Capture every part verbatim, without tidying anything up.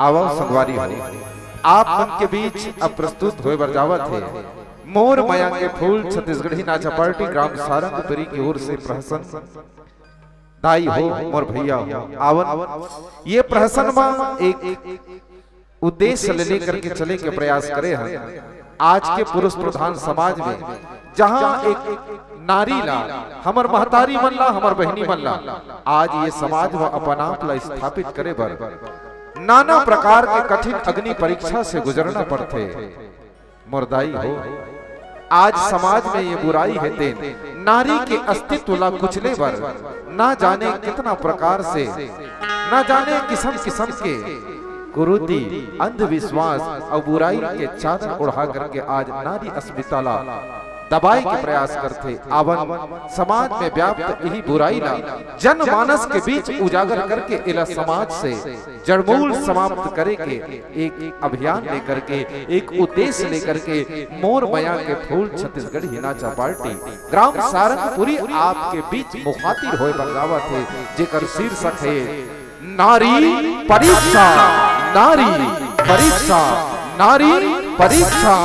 आवव संगवारी हो, आप मन के बीच अब प्रस्तुत होय बर जावत हे मोर मया के फूल छत्तीसगढ़ी नाचा पार्टी ग्राम सारंगपुरी की ओर से प्रहसन। दाई हो, मोर भैया हो, आवन। ये प्रहसन म एक उद्देश्य ले लेकर के चले के प्रयास करे हन। आज के पुरुष प्रधान समाज में जहाँ एक नारी ला, हमर महतारी मन ला, हमर बहिनी मन ला, आज ये समाज म अपन आप ला स्थापित करे बर नाना प्रकार के कठिन अग्नि परीक्षा से गुजरना पड़थे। मोर दाई हो, आज समाज में ये बुराई हे तेन नारी के अस्तित्व ला कुचले बर ना जाने कितना प्रकार से, ना जाने किसम किसम के कुरीति, अंधविश्वास अउ बुराई के चादर ओढ़ा करके आज नारी अस्मिता ला दबाए के प्रयास करथे। आवन, समाज में व्याप्त इही बुराई ला जनमानस के बीच उजागर करके एला समाज से जड़मूल समाप्त करे के एक अभियान लेकर के, एक उद्देश्य लेकर के मोर मया के फूल छत्तीसगढ़ी नाचा पार्टी ग्राम सारंगपुरी आपके बीच मुखातिब होय बर जावत हे, जेकर शीर्षक हे नारी परीक्षा, नारी परीक्षा, नारी परीक्षा।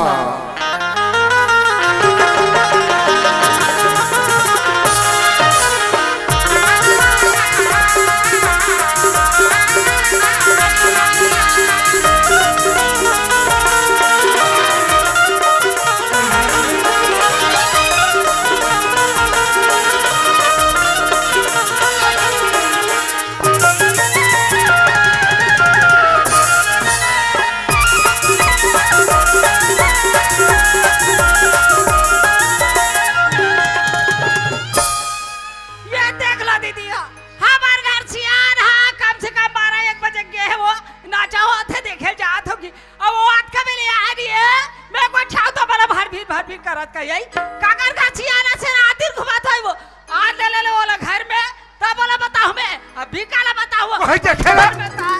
ये देख लो दीदी हो, हमार घर सियान हा, कम से कम बारह एक बजे गे हे वो, नाचा होत हे देखे जात होगी। अब वो अतका बेले आ रही है, मैं कोई ठाव तो बोला भर भीड़, भर भीड़ करत का यही। काकर घर सियान से रात दिन घुमात होई वो, आज ले ले ले वो ला घर में, तब बोला बताओ मैं, अभी काला बताओ वो। वही देखे ना। घर में था।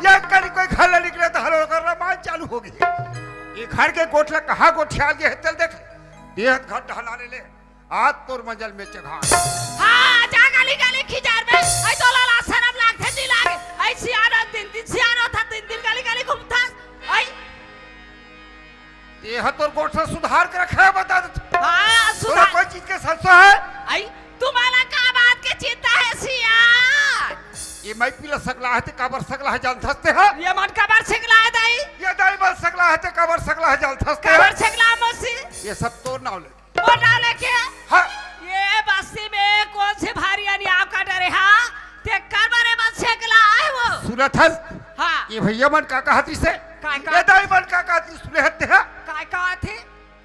ये करी कोई घर ले निकले तो हलो कर रमान चालू होगी। ये घर के गोठला कहाँ गोठियाल गए हे, चल देख। ये घर ढहला ले ले। आज तोर मजल में चघा। हाँ, जा गली गली खिजार में। आई तो लाला शरम लागथे जी लागे। आई सियान दिन दिन सियान होता, दिन दिन गली गली घूमता। आई। ये ह तोर गोठ से सुधार के रखे हे, बता दे। हाँ, तोला सुधार। कोई चीज के संशय हे? आई, तुम्हाला का बात के चिंता हे सियान? ये मैं पीला सकला हे ते काबर सकला हे जानथस ते हा? ये मन काबर सकला हे दाई? ये दाई मन सकला हे ते काबर सकला हे जानथस ते हा? काबर सकला मौसी? ये सब तोर नाव ले। मोर नाव लेके? हाँ। ये बस्ती में कौन से भारी अनियाव का डरे हा? ते कर बरे मन सकला हे वो। सुनत हस? हाँ। ये भैया मन का कहत रिसे? काय का? ये दाई मन का कहत रिसे सुने हते हा? काय का थे?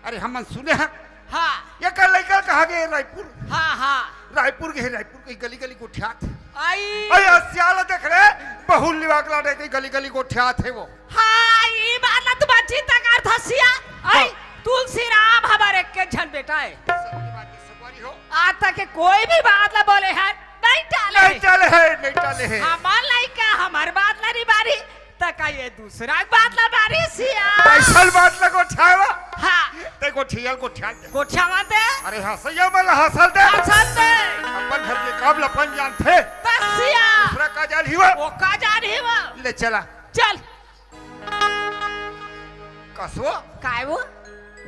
अरे हमन सुने हन। हाँ। ये कर लइका कहाँ गए? रायपुर। हाँ, हाँ। रायपुर गए, रायपुर के गली गली गोठियात। आई। अरे सियाल देख रे, बहुल निवाकला दे के गली गली गोठियात हे वो। हाँ, ई बात ला तुम चिंता करथस सियान। आई, हाँ। तुलसी राम हमारे के झन बेटा हे। सत्य बात हे, सवारी हो। आज तक के कोई भी बात ला बोले हे, नहीं टाले नहीं हे। टाले हे, नहीं टाले हे। हमार लइका हमार बात ला नहीं बारी, त का ये दूसरा बात ला बारी सियान। पैसल बात ला गोठियावा। हाँ। ते गोठियाल गोठियाल दे। गोठियावा दे। अरे हंसैया मन ला हंसल दे। हंसल दे। अपन घर के काम ला अपन जानथे। त सियान। दूसरा का जान ही वो। वो का जान ही वो। ले चला। चल। कसो? काय वो?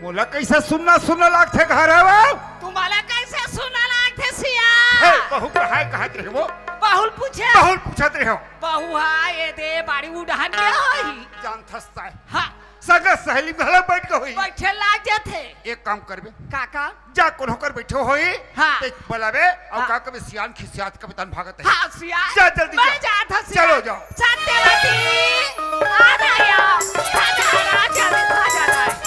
मोला कैसे सुन्ना सुन्ना लागथे घर हे वो? तुम्हाला कैसे सुन्ना लागथे सियान? हे, बहू कहाँ हे कहत रहे वो? बहुल पूछे। बहुल पूछत रहे हो। बहू हा, ये दे बाड़ी उड़ान के होही। जानथस ताय। हाँ। सगा सहेली में हला बैठ के होही। बैठे लाग जाथे। एक काम करबे। का का? जा कोनो कर बैठे होही, हाँ। ते बलाबे, अउ हाँ। का कबे सियान खिसियात कबे तन भागत हे। हाँ, सियान। जा जल्दी मैं जा। जात हूँ, सियान। चलो जाओ। सत्यवती, आ रहा है। आ जा, आ जा, आ जा, आ जा।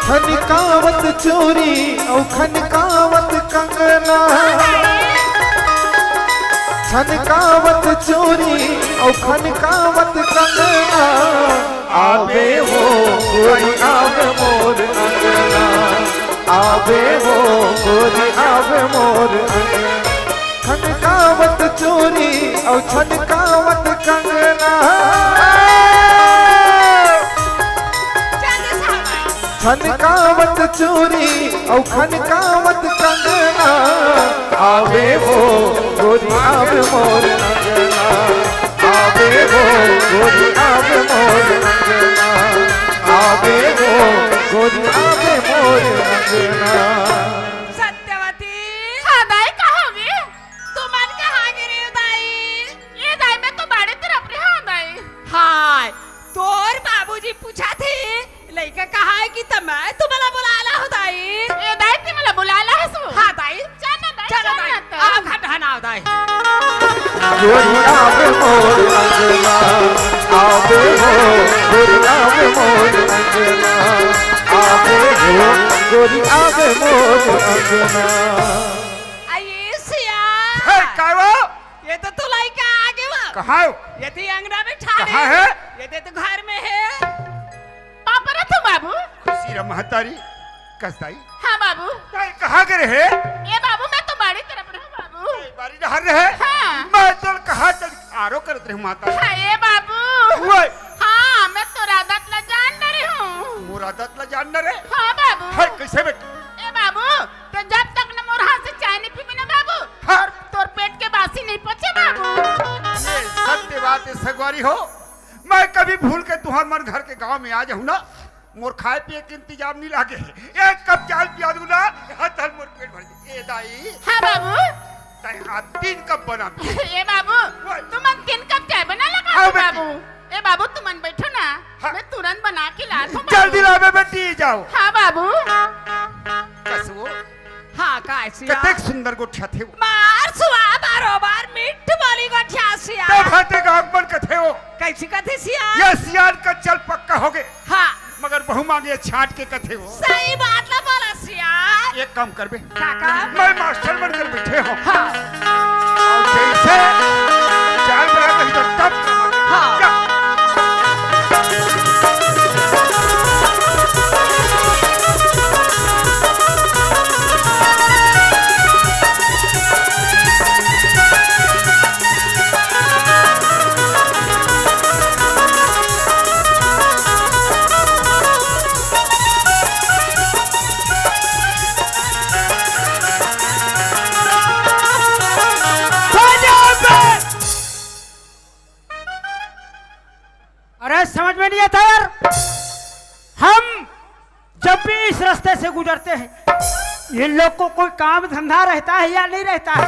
खनकावत चूरी अउ खनकावत कंगना, खनकावत चूरी अउ खनकावत कंगना। आबे वो गोरी आबे मोर अंगना, आबे वो गोरी आबे मोर अंगना। खनकावत चूरी अउ छनकावत कंगना। खनकावत चूरी अउ खनकावत कंगना, आवे वो गोरी आवे मोर अंगना, आवे वो गोरी आवे मोर अंगना, आवे वो गोरी आवे मोर अंगना। सत्यवती। हाँ दाई, का होगे? तुमन कहाँ गे रेहेव दाई? ए दाई, मैं तो बाड़ी तरफ रेहेंव दाई। हाय, तोर बाबूजी पूछत हे, लइका कहाँ हे कि त मैं तुमला बुलाय ला हों दाई। ए दाई, ते मोला बुलाय ला हस? हाँ दाई। चल ना दाई, चल ना दाई। त। आओ घर ढहन आओ दाई। गोरी आवे मोर अंगना, आवे हो, गोरी आवे मोर अंगना, आवे हो, गोरी आवे मोर अंगना। अये सिया। हे, काय वो? ये तो तू लइका आगे वो। कहाँ हो? ये तो अंगना में ठाड़े। कहाँ हे? ये तो तू घर में हे। पापा रे तू बाबू। खुशी रह महतारी। कस दाई? हाँ बाबू। काय कहाँ गे रहे? ए बाबू, मैं तो बाड़ी तरफ रेहेंव बाबू। ए, बाड़ी डहर रहे? हाँ। मैं तो कहाँ चल आरो करत रेहेंव माता। हाँ, ए बाबू। ओए। हाँ, मैं तोर आदत ला जान डरे हूँ। मोर आदत ला जान डरे? हाँ बाबू। हर कैसे बेटा? ए बाबू, ते जब तक न मोर हाथ से चाय नहीं पीबे ना बाबू, हाँ। तोर, तोर पेट के बासी नहीं पचे बाबू। ये सत्य बात हे सगवारी हो, मैं कभी भूल के तुँहर मन घर के गाँव में आ जाहूँ ना, मोर खाय पिये के इंतजाम नहीं लागे हे। एक कप चाय पिया दूँ ना, हाँ, तहन मोर पेट भर जाही। ए दाई। हाँ बाबू। तैं आज तीन कप बना। ए बाबू, ओए। तुमन तीन कप चाय बना लगा आओ बेटी। बाबू। ए बाबू, तुमन बैठो ना, हाँ। मैं तुरंत बना के लात हूँ जल्दी बाबू। लाबे बेटी, जाओ। हाँ बाबू। कसो? हाँ, काय सिया? कतेक सुंदर गोठियाथे वो। मार सुआ बारोबार मीठ बोली गोठिया सिया। तब हाथे गाँव मन कथे वो। कैसे कथे सिया? ये सियान का चल पक्का होगे। हाँ। मगर बहू मांगे छांट के कथे वो। सही बात ला बोला सिया। एक काम करबे। का काम? मैं मास्टर बन कर बैठे हूँ। हाँ। अउ जैसे चार बना नहीं तो तब कमांगे। हाँ। जा। अरे, समझ में नहीं आता यार। हम जब भी इस रास्ते से गुजरते हैं, इन लोग को कोई काम धंधा रहता है या नहीं रहता है?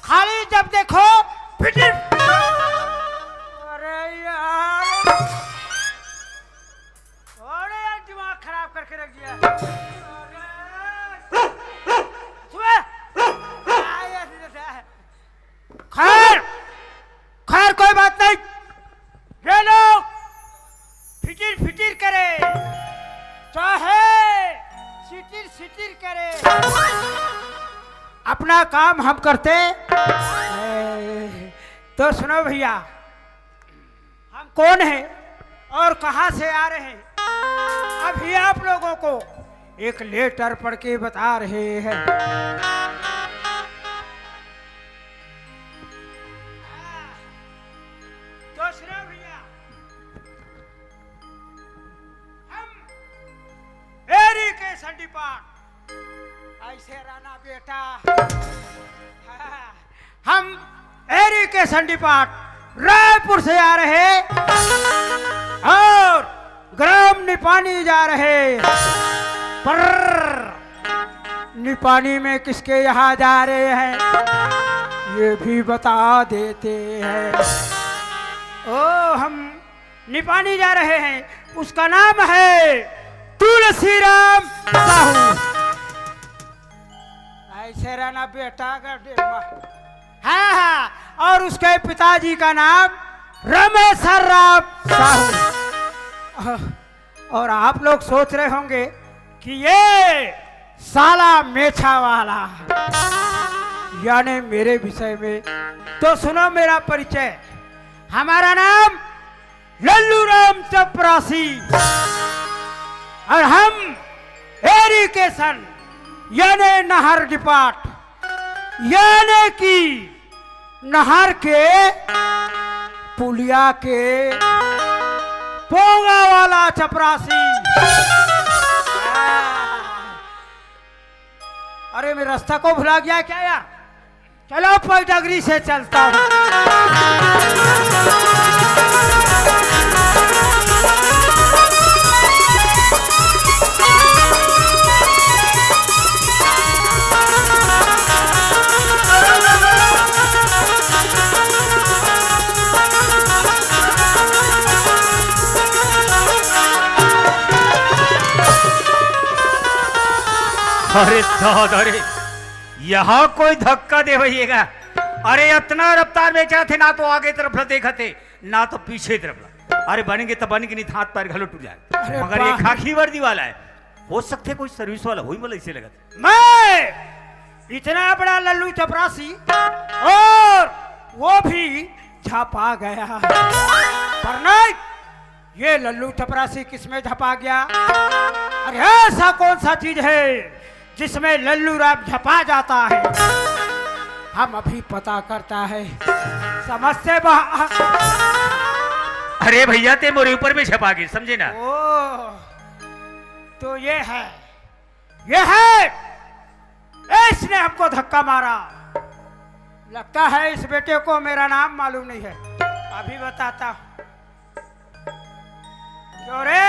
खाली जब देखो, फिटिर। अरे यार, अरे यार, दिमाग खराब करके रख दिया। अरे, सुबह, खैर, खैर, कोई बात नहीं। ये लोग फिटिर फिटिर करे, चाहे सिटिर सिटिर करे, अपना काम हम करते हैं। तो सुनो भैया, हम कौन हैं और कहाँ से आ रहे हैं, अभी आप लोगों को एक लेटर पढ़ के बता रहे हैं। तो सुनो भैया, हम एरी के संडीपाट, ऐसे रहना बेटा। हाँ। हम एरी के संडीपाट रायपुर से आ रहे और ग्राम निपानी जा रहे, पर निपानी में किसके यहाँ जा रहे हैं, ये भी बता देते हैं। ओ, हम निपानी जा रहे हैं, उसका नाम है तुलसीराम साहू। ऐसे रहना बेटा का डेमा। हाँ, हाँ, और उसके पिताजी का नाम रमेश्वर राम साहू। और आप लोग सोच रहे होंगे कि ये साला मेछा वाला, यानी मेरे विषय में, तो सुनो मेरा परिचय। हमारा नाम लल्लू राम चपरासी और हम एरिगेशन यानी नहर डिपार्ट यानी कि नहर के पुलिया के पोंगा वाला चपरासी। अरे, मैं रास्ता को भुला गया क्या यार? चलो, पैडगरी से चलता हूँ। अरे दादा रे, यहाँ कोई धक्का दे भैया। अरे, इतना रफ्तार में जाथे, ना तो आगे तरफ ल देखत हे, ना तो पीछे तरफ ल। अरे, बन गे त बन गे, नहीं त हाथ पैर घलो टूट जाय। अरे मगर ये वाह। खाकी वर्दी वाला हे, हो सकथे कोई सर्विस वाला होही, मोला अइसे लगत हे। मैं इतना बड़ा लल्लू चपरासी और वो भी झपा गया, पर नहीं, ये लल्लू चपरासी किसमें झपा गया? अरे, ऐसा कौन सा चीज है जिसमें लल्लू राम झपा जाता है? हम अभी पता करता है। समझते बा-, अरे भैया, ते मोरे ऊपर में झपा गे, समझे ना? ओ, तो ये है, ये है, इसने हमको धक्का मारा। लगता है इस बेटे को मेरा नाम मालूम नहीं है। अभी बताता हूँ। क्यों रे,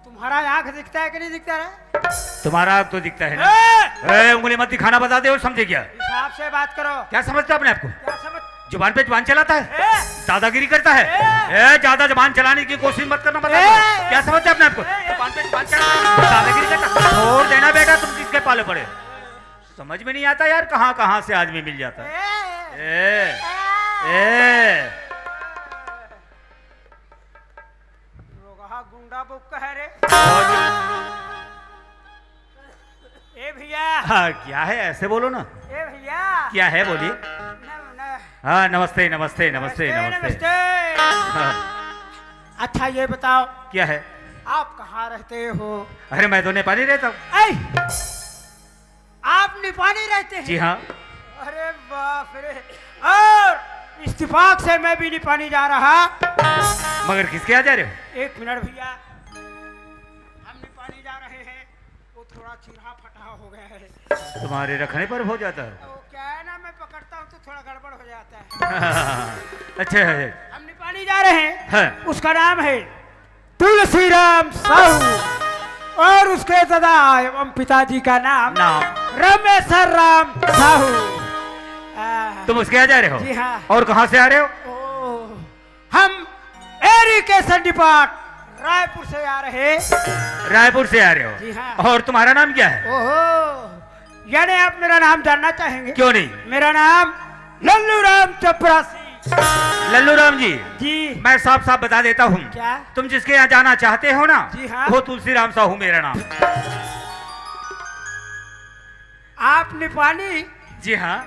तुम्हारा आंख दिखता है कि नहीं दिखता रे? तुम्हारा आंख तो दिखता है ना। ए! ए, उंगली मत दिखाना, बता दे, और समझे क्या? हिसाब से बात करो। क्या समझता है अपने आप को? क्या समझ? जुबान पे जुबान चलाता है, ए! दादागिरी करता है। ए! ए, ज्यादा जुबान चलाने की कोशिश मत करना, बता ए! दो। क्या समझता है अपने आप को? ए! जुबान पे जुबान चलाता है, दादागिरी करता है। छोड़ देना बेटा, तुम किसके पाले पड़े? समझ में नहीं आता यार, कहाँ कहाँ से आदमी मिल जाता है। ए! ए! ए! रोगहा गुंडा बुक है रे। ए भैया। हाँ, क्या है? ऐसे बोलो ना। ए भैया। क्या है, बोलिए। न-, न-, हाँ, नमस्ते, नमस्ते, नमस्ते, नमस्ते, नमस्ते। नमस्ते। हाँ। अच्छा, ये बताओ। क्या है? आप कहाँ रहते हो? अरे, मैं तो नेपाली रहता हूँ। ऐ! आप निपानी रहते हैं? जी हाँ। अरे बाप रे। और इस इत्तेफाक से मैं भी निपानी जा रहा। मगर किसके यहाँ जा रहे हो? एक मिनट भैया, हम निपानी जा रहे हैं, वो थोड़ा चिरहा फटहा हो गया है। तुम्हारे रखने पर हो जाता है। वो क्या है ना, मैं पकड़ता हूँ तो थोड़ा गड़बड़ हो जाता है। अच्छा है। हम निपानी जा रहे हैं। हाँ। उसका नाम है तुलसीराम साहू और उसके दादा एवं पिताजी का नाम नाम। रमेश्वर राम साहू। आ, तुम उसके यहाँ जा रहे हो? जी हाँ। और कहाँ से आ रहे हो? ओ, हम एरी के संडीपाट रायपुर से आ रहे। रायपुर से आ रहे हो? जी हाँ। और तुम्हारा नाम क्या है? ओहो, यानी आप मेरा नाम जानना चाहेंगे? क्यों नहीं? मेरा नाम लल्लू राम चपरासी। लल्लू राम जी, जी। मैं साफ साफ बता देता हूँ। क्या? तुम जिसके यहाँ जाना चाहते हो ना, जी हाँ। वो तुलसीराम साहू मेरा नाम। आप निपानी? जी हाँ।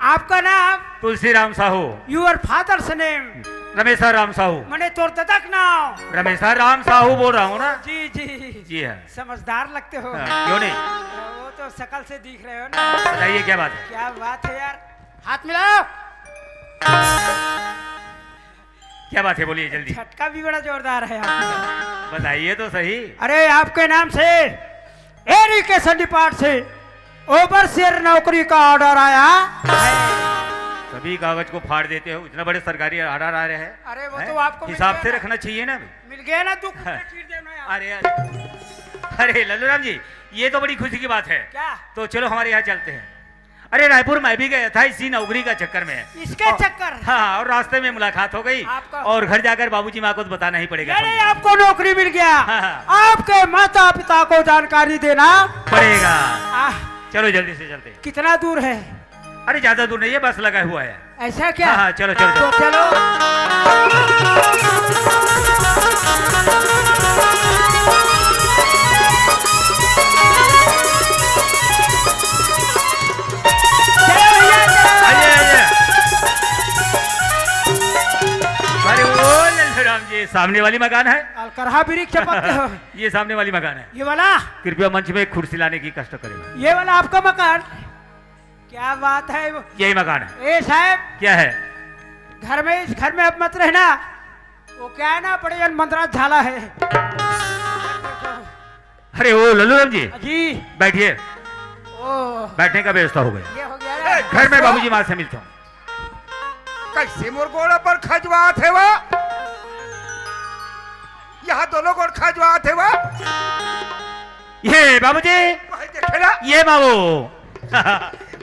आपका नाम? Tulsiram Sahu. Your father's name? रमेशा Ram Sahu. मने तोर दादा के नाम? रमेशा राम साहू बोल रहा हूँ ना। जी, जी। जी हाँ। समझदार लगते हो। हाँ, क्यों नहीं? वो तो शकल से दिख रहे हो ना। बताइए, क्या बात है? क्या बात है यार? हाथ मिलाओ। क्या बात है, बोलिए जल्दी। झटका भी बड़ा जोरदार है आपका। बताइए तो सही। अरे, आपके नाम से एरी के संडीपाट से ओवरसियर नौकरी का ऑर्डर आया है। सभी कागज को फाड़ देते हो, इतना बड़े सरकारी ऑर्डर आ रहे हैं। अरे, वो हैं? तो आपको मिल हिसाब गया से ना। रखना चाहिए ना। मिल गया ना, तू कुत्ता हाँ। चीर देना यार। अरे यार, अरे लल्लू राम जी, ये तो बड़ी खुशी की बात है। क्या? तो चलो, हमारे यहाँ चलते हैं। अरे, रायपुर मैं भी गया था इसी नौकरी का चक्कर में। इसके और चक्कर? हाँ, और रास्ते में मुलाकात हो गई आपका? और घर जाकर बाबूजी माँ को तो बताना ही पड़ेगा, ये नहीं, समझे? आपको नौकरी मिल गया। हाँ, हाँ। आपके माता पिता को जानकारी देना पड़ेगा। आह। चलो, जल्दी से चलते हैं। कितना दूर है? अरे, ज्यादा दूर नहीं है, बस लगा हुआ है। ऐसा क्या? हाँ, हाँ, चलो, चलो, तो चलो। चलो। चलो भैया, चलो। आइए, आइए। अरे, वो लल्लू राम जी, सामने वाली मकान है। अलकरहा बिरिक चपकते हो। ये सामने वाली मकान है। ये वाला? कृपया मंच में एक कुर्सी लाने की कष्ट करें। ये वाला आपका मकान? क्या बात है? यही मकान है। ए साहब। क्या है? घर में, इस घर में अब मत रहना। वो क्या है ना, बड़े जन मंदरा झाला है। अरे ओ लल्लू राम जी, जी। बैठिए। ओ, बैठने का व्यवस्था हो गया। ये हो गया। घर में बाबूजी माँ से मिलता हूँ। कइसे मोर गोड़ पर खजुवात हे वो? यहाँ दोनों गोड़ खजुवात हे वो? ये बाबूजी। भाई देखे ना? ये बाबू।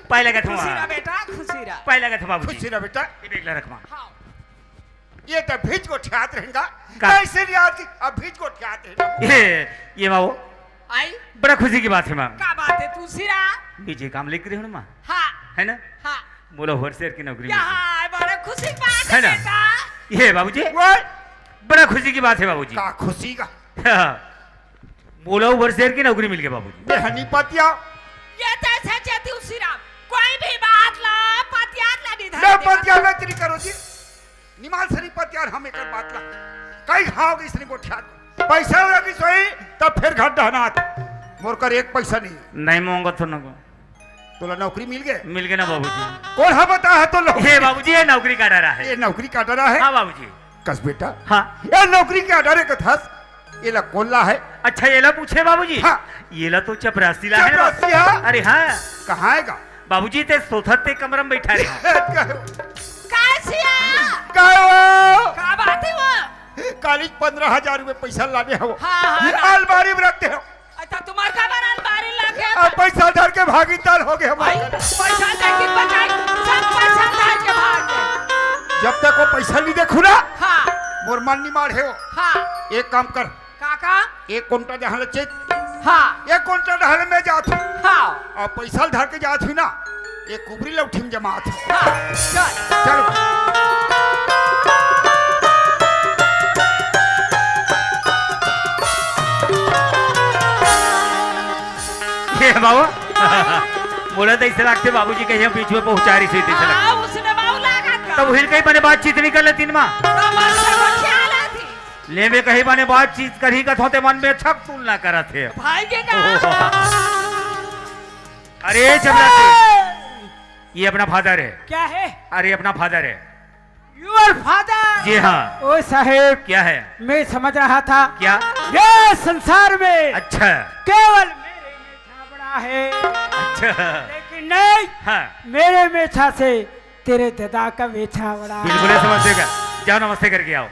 पाय लगा था खुशी रहा बेटा, खुशी रहा। पाय लगा था बाबूजी। खुशी रहा बेटा। ये बेगला रखवा। हाँ। ये तो भीज गोठियात रहेगा। का? कइसे नहीं याद की? अब भीज गोठियात रहेगा। ये, ये बाबू। आई? बड़ा खुशी की बात हे माँ। का बात हे तुलसी राम? मैं जे काम लेके रहे हूँ ना माँ। हाँ। है ना? हाँ। मोला होलसेलर की नौकरी मिल गई। बड़ा खुशी की बात हे ना? बेटा। ये बाबूजी। वो? बड़ा खुशी की बात हे बाबूजी। का खुशी का? मोला होलसेलर की नौकरी मिल गई बाबूजी। बेहनी पतिया। ये तो सच हे तुलसी राम। कोई भी बात ला, पतियार ला नहीं धर ले देगा। पतियार ला तेरी करो जी। निमाल सरी पतियार हम एकर बात ला। कई घाव गई इसने गोठियात। पैसा लगी सोई, तब फिर घर डहनात। मोर कर एक पैसा नहीं। नहीं मांगत हो ना को। तोला नौकरी मिल गए? मिल गए ना बाबूजी। कौन हा बता है तो लोग? ये बाबूजी, ये नौकरी का डरा है। ये नौकरी का डरा है? हाँ बाबूजी। कस बेटा। हाँ। ये नौकरी का डरे कथस? एला कोन ला है? अच्छा, एला पूछे बाबूजी? हाँ। एला तो चपरासी ला है ना। चपरासी, हाँ? अरे हाँ। कहाँ आएगा? बाबूजी, ते सोथत ते कमरा में बैठा रहे। कहो। का सिया? कहो। का बात हे वो? काली पंद्रह हजार रुपये पैसा लाने हो। हाँ, हाँ, हाँ। अलमारी में रखते हो। अच्छा, तुम्हार का बना बारी लागे? अब पैसा धर के भागी ताल हो गए हमारे। भाई, पैसा लेके बचाई, सब पैसा धर के भाग गए। जब तक वो पैसा नहीं देखू ना, हाँ। मोर मन नहीं मार है वो। हाँ। एक काम कर। काका? एक कोंटा जहाँ ले चेत। हाँ। एक कोंटा डहल में जात हूँ। हाँ। और पैसा धर के जात हुई ना, एक कुबरी लौठी में जमात हूँ। हाँ, चल। चलो। ये बाबू, मोला तो ऐसे लगते बाबूजी कहीं बीच में पहुंचा रही थी, ऐसे लगते। हाँ, उसने बाबू लागत का। तब हिल कहीं बने बातचीत नहीं कर लेती ना माँ। तो मन का वो ख्याल आती। ले में कहीं बने बातचीत करही कथों ते मन में छक तुलना करत हे। भाई के का? अरे जबरा से, ये अपना फादर है। क्या है? अरे अपना फादर है। Your father? जी हाँ। ओ साहेब, क्या है? मैं समझ रहा था, क्या? ये संसार में अच्छा। केवल मेरे मेछा बड़ा है। अच्छा। लेकिन नहीं, हाँ। मेरे मेछा से तेरे दादा का मेछा बड़ा है। बिल्कुल समझ गया। जाओ नमस्ते करके आओ।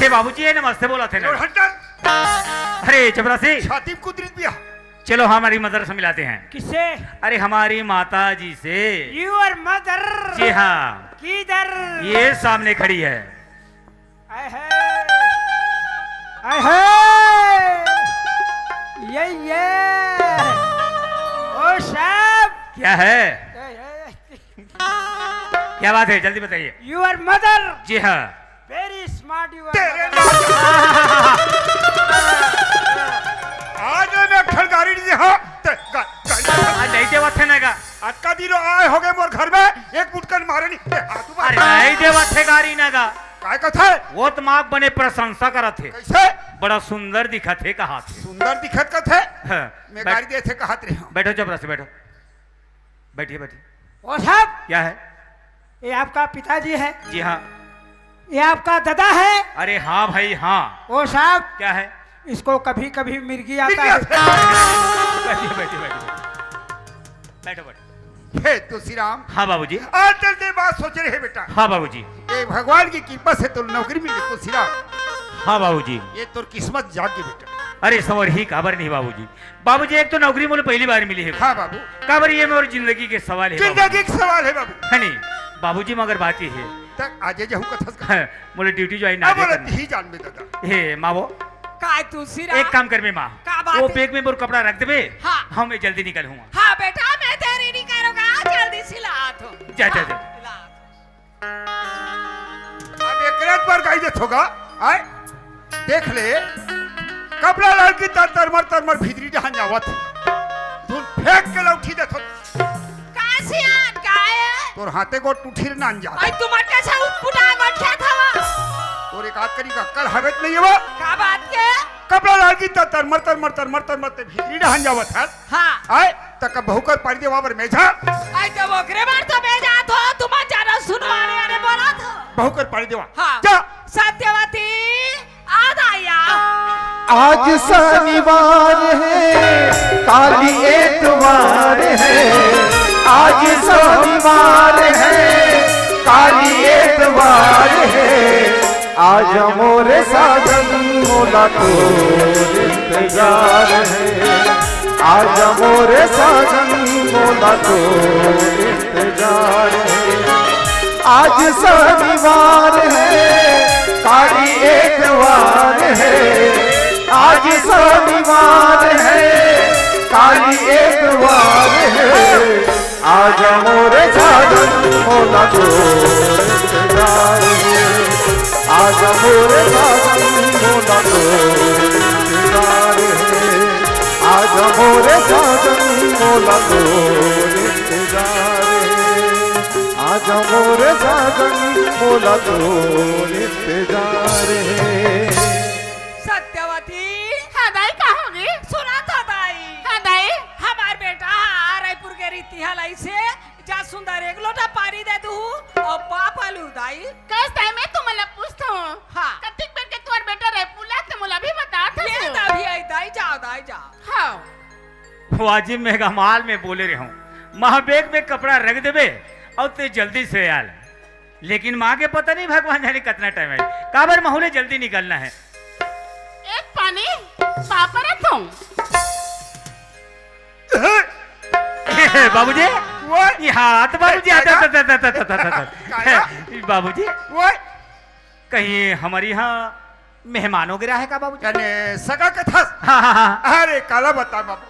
हे बाबूजी, ये नमस्ते बोला थे ना। अरे चपरासी। छाती में कुदरत भी आ। चलो हमारी मदर से मिलाते हैं। किससे? अरे हमारी माता जी से। Your mother? जी हाँ। किधर? ये सामने खड़ी है। आए है। आए है। ये, ये। ओ साहब। क्या है? ए, ए, क्या बात है, जल्दी बताइए। Your mother। जी हाँ। Very smart you are। तेरे आज मैं खलगारी नहीं हाँ। ते, गा-, गाड़ी आज नहीं देवत है ना का? अतका दिन आए हो गए मोर घर में, एक मुटकन मारे नहीं। ते हाथ ऊपर। अरे नहीं देवत है गाड़ी ना का? काय कथा है? वो तो माँ बने प्रशंसा करत है। कैसे? बड़ा सुंदर दिखत है कहा थे। सुंदर दिखत कथे? हाँ, मैं बैठ-, गाड़ी देथे कहा थे। बैठो चपरा से बैठो। बैठिए, बैठिए। ओ साहब। क्या है? ये आपका पिताजी है? जी हाँ। ये आपका दादा है? अरे हाँ भाई, हाँ। ओ साहब। क्या है? इसको कभी-कभी मिर्गी आता है। बैठिए, बैठिए, बैठिए। बैठो, बैठो। हे तुलसीराम। हाँ बाबूजी। आज चलते बात सोच रहे हैं बेटा। हाँ बाबूजी। ये भगवान की कृपा से तो नौकरी मिली तुलसीराम। हाँ बाबूजी। ये तो किस्मत जाग गई बेटा। अरे संवर ही काबर नहीं बाबूजी। बाबूजी, एक तो नौकरी मोला पहली बार मिली है। हाँ बाबू। काबर ये मोर जिंदगी के सवाल है बाबू। जिंदगी के सवाल है बाबू। है नहीं? बाबूजी, मगर बात ये है। तक आजे जाहूँ कथस का। हाँ, मोला ड्यूटी ज्वाइन अब ना बोला करना। ही जान में दादा। हे माँ वो। काय तुलसीराम? एक काम कर बे माँ। का बात वो है? बैग में मोर कपड़ा रख देबे। हाँ। हाँ, मैं जल्दी निकल हूँ। हाँ बेटा, मैं देरी नहीं करूँगा, जल्दी सिला आत हूँ। जा, जा, जा। हाँ, सिला आत हूँ। अब एकरे पर गाई देत होगा, आय? देख ले, कपड़ा लाल की तर तरमर तरमर भीतरी डहान जावत। तू फेंक के लौठी देत हो। का सियान, का है? तोर हाथे गोड़ टूठी रे नान जात। आई तुम्हार कैसे उठपुटा गोठिया था वो? तोर एक आध करी का अक्कल हवेत नहीं है वो। का बात के? कपड़ा लाल की तर तरमर तरमर तरमर तरमर ते भीतरी डहान जावत है। हाँ। आय, तक बहू कर पारी देवा बर मेझा। आई तो ओकरे बर तो मेझा तो, तुम जानो सुनो, अरे, अरे, बोला तो। बहू कर पारी देवा। हाँ। जा। सत्यवती। आज शनिवार है, काली एतवार है। आज शनिवार है, काली एतवार है। आज मोरे साजन मोला तोर इंतजार है। आज मोरे साजन मोला तोर इंतजार है। आज शनिवार है, काली एतवार है। आज शनिवार है, काली एतवार है। आज मोरे साजन मोला तोर इंतजार है। आज मोरे साजन मोला तोर इंतजार है। आज मोरे साजन मोला तोर इंतजार है। आज मोरे साजन मोला तोर इंतजार है। सत्यवती। हाँ दाई, का होगे? सुना था दाई। हाँ दाई। हमार बेटा हा रायपुर गे रहितिस, हला अइसे जा सुंदर एक लोटा पानी दे दुहू अउ पापा लू दाई। कस दाई, मैं तुमन ला पूछत हूँ। हाँ। कतिक बेर के तुंहर बेटा रायपुर ला, ते मोला भी बतात हस। ये तभी आई दाई, जाव दाई जाव। हाँ। वो अजीब मेघमाल में बोले रहे हूँ, महा बैग में कपड़ा रख देबे अउ ते जल्दी से आल। लेकिन माँ के पता नहीं भगवान जाने कितना टाइम है, काबर महू ले जल्दी निकलना है। एक पानी पापा रखो। बाबूजी, वो ये हाथ बाबूजी, हाथ, काया? हाथ, हाथ, हाथ, हाथ, हाथ, हाथ। काया? बाबूजी, वो कहीं हमारे यहाँ मेहमान हो गया है का बाबूजी? कने सगा कथस? हाँ, हाँ, हाँ। अरे काला बता बाबू,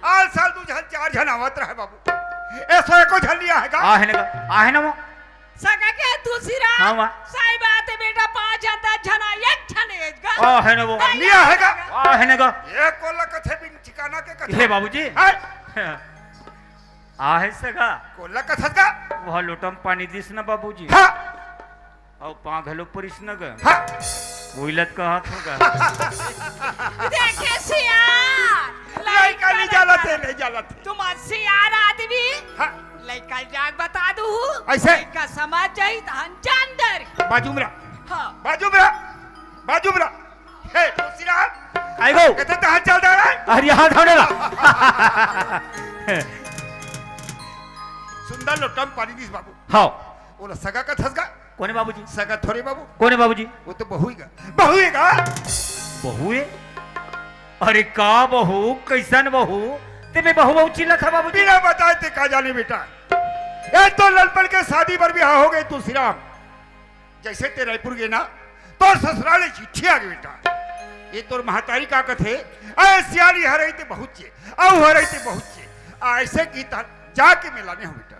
आल साल दू झन चार झन आवत रहे बाबू, ऐसा एको झन नहीं आएगा। आहे ना का? आहे ना वो? सगा के दूसरा। हाँ, वाह। सही बात है बेटा, पाँच झन, दस झन, एक झन एज गा। आहे ना वो? नहीं आएगा। आहे ना का? ये कोला कथे बिन ठिकाना के कथे। हे बाबूजी। हाँ। आहे सगा। कोला कथस का? वो लोटम पानी दिस ना बाबूजी। हाँ। अउ पाँव घलो परिस न ग। हाँ। उइलत कहत होगा। देखे सियार, लइका नहीं जालत हे, नहीं जालत हे। तुम्हार सियार आदमी। हाँ। लइका जाग बता दू। अइसे? लइका समझ जाही त हम जान डर। बाजू में रह। हाँ। बाजू में रह। बाजू में रह। हे, तुलसीराम। आइगो। कथे तहां चल दे रे। अरे, हाथ होने ला। सुंदर लोटम पानी दिस बाबू। हाँ। ओला सगा कथस का? कोने बाबूजी? सगा थोरे बाबू। कोने बाबूजी? वो तो बहू ही का। बहू ही का? बहू है? अरे का बहू, कैसन बहू? ते में बहू बहू चिल्लत है बाबूजी? बिना बताए ते का जाने बेटा। ये तो ललपन के शादी बर बिहाव हो गए तुलसीराम। जैसे ते रायपुर गए ना, तोर ससुराल ले चिट्ठी आ गई बेटा। ये तोर महतारी का कथे, अरे सियारी हरई ते बहुत चे, अउ हरई ते बहुत चे। ऐसे की त जाके मिलाने हो बेटा।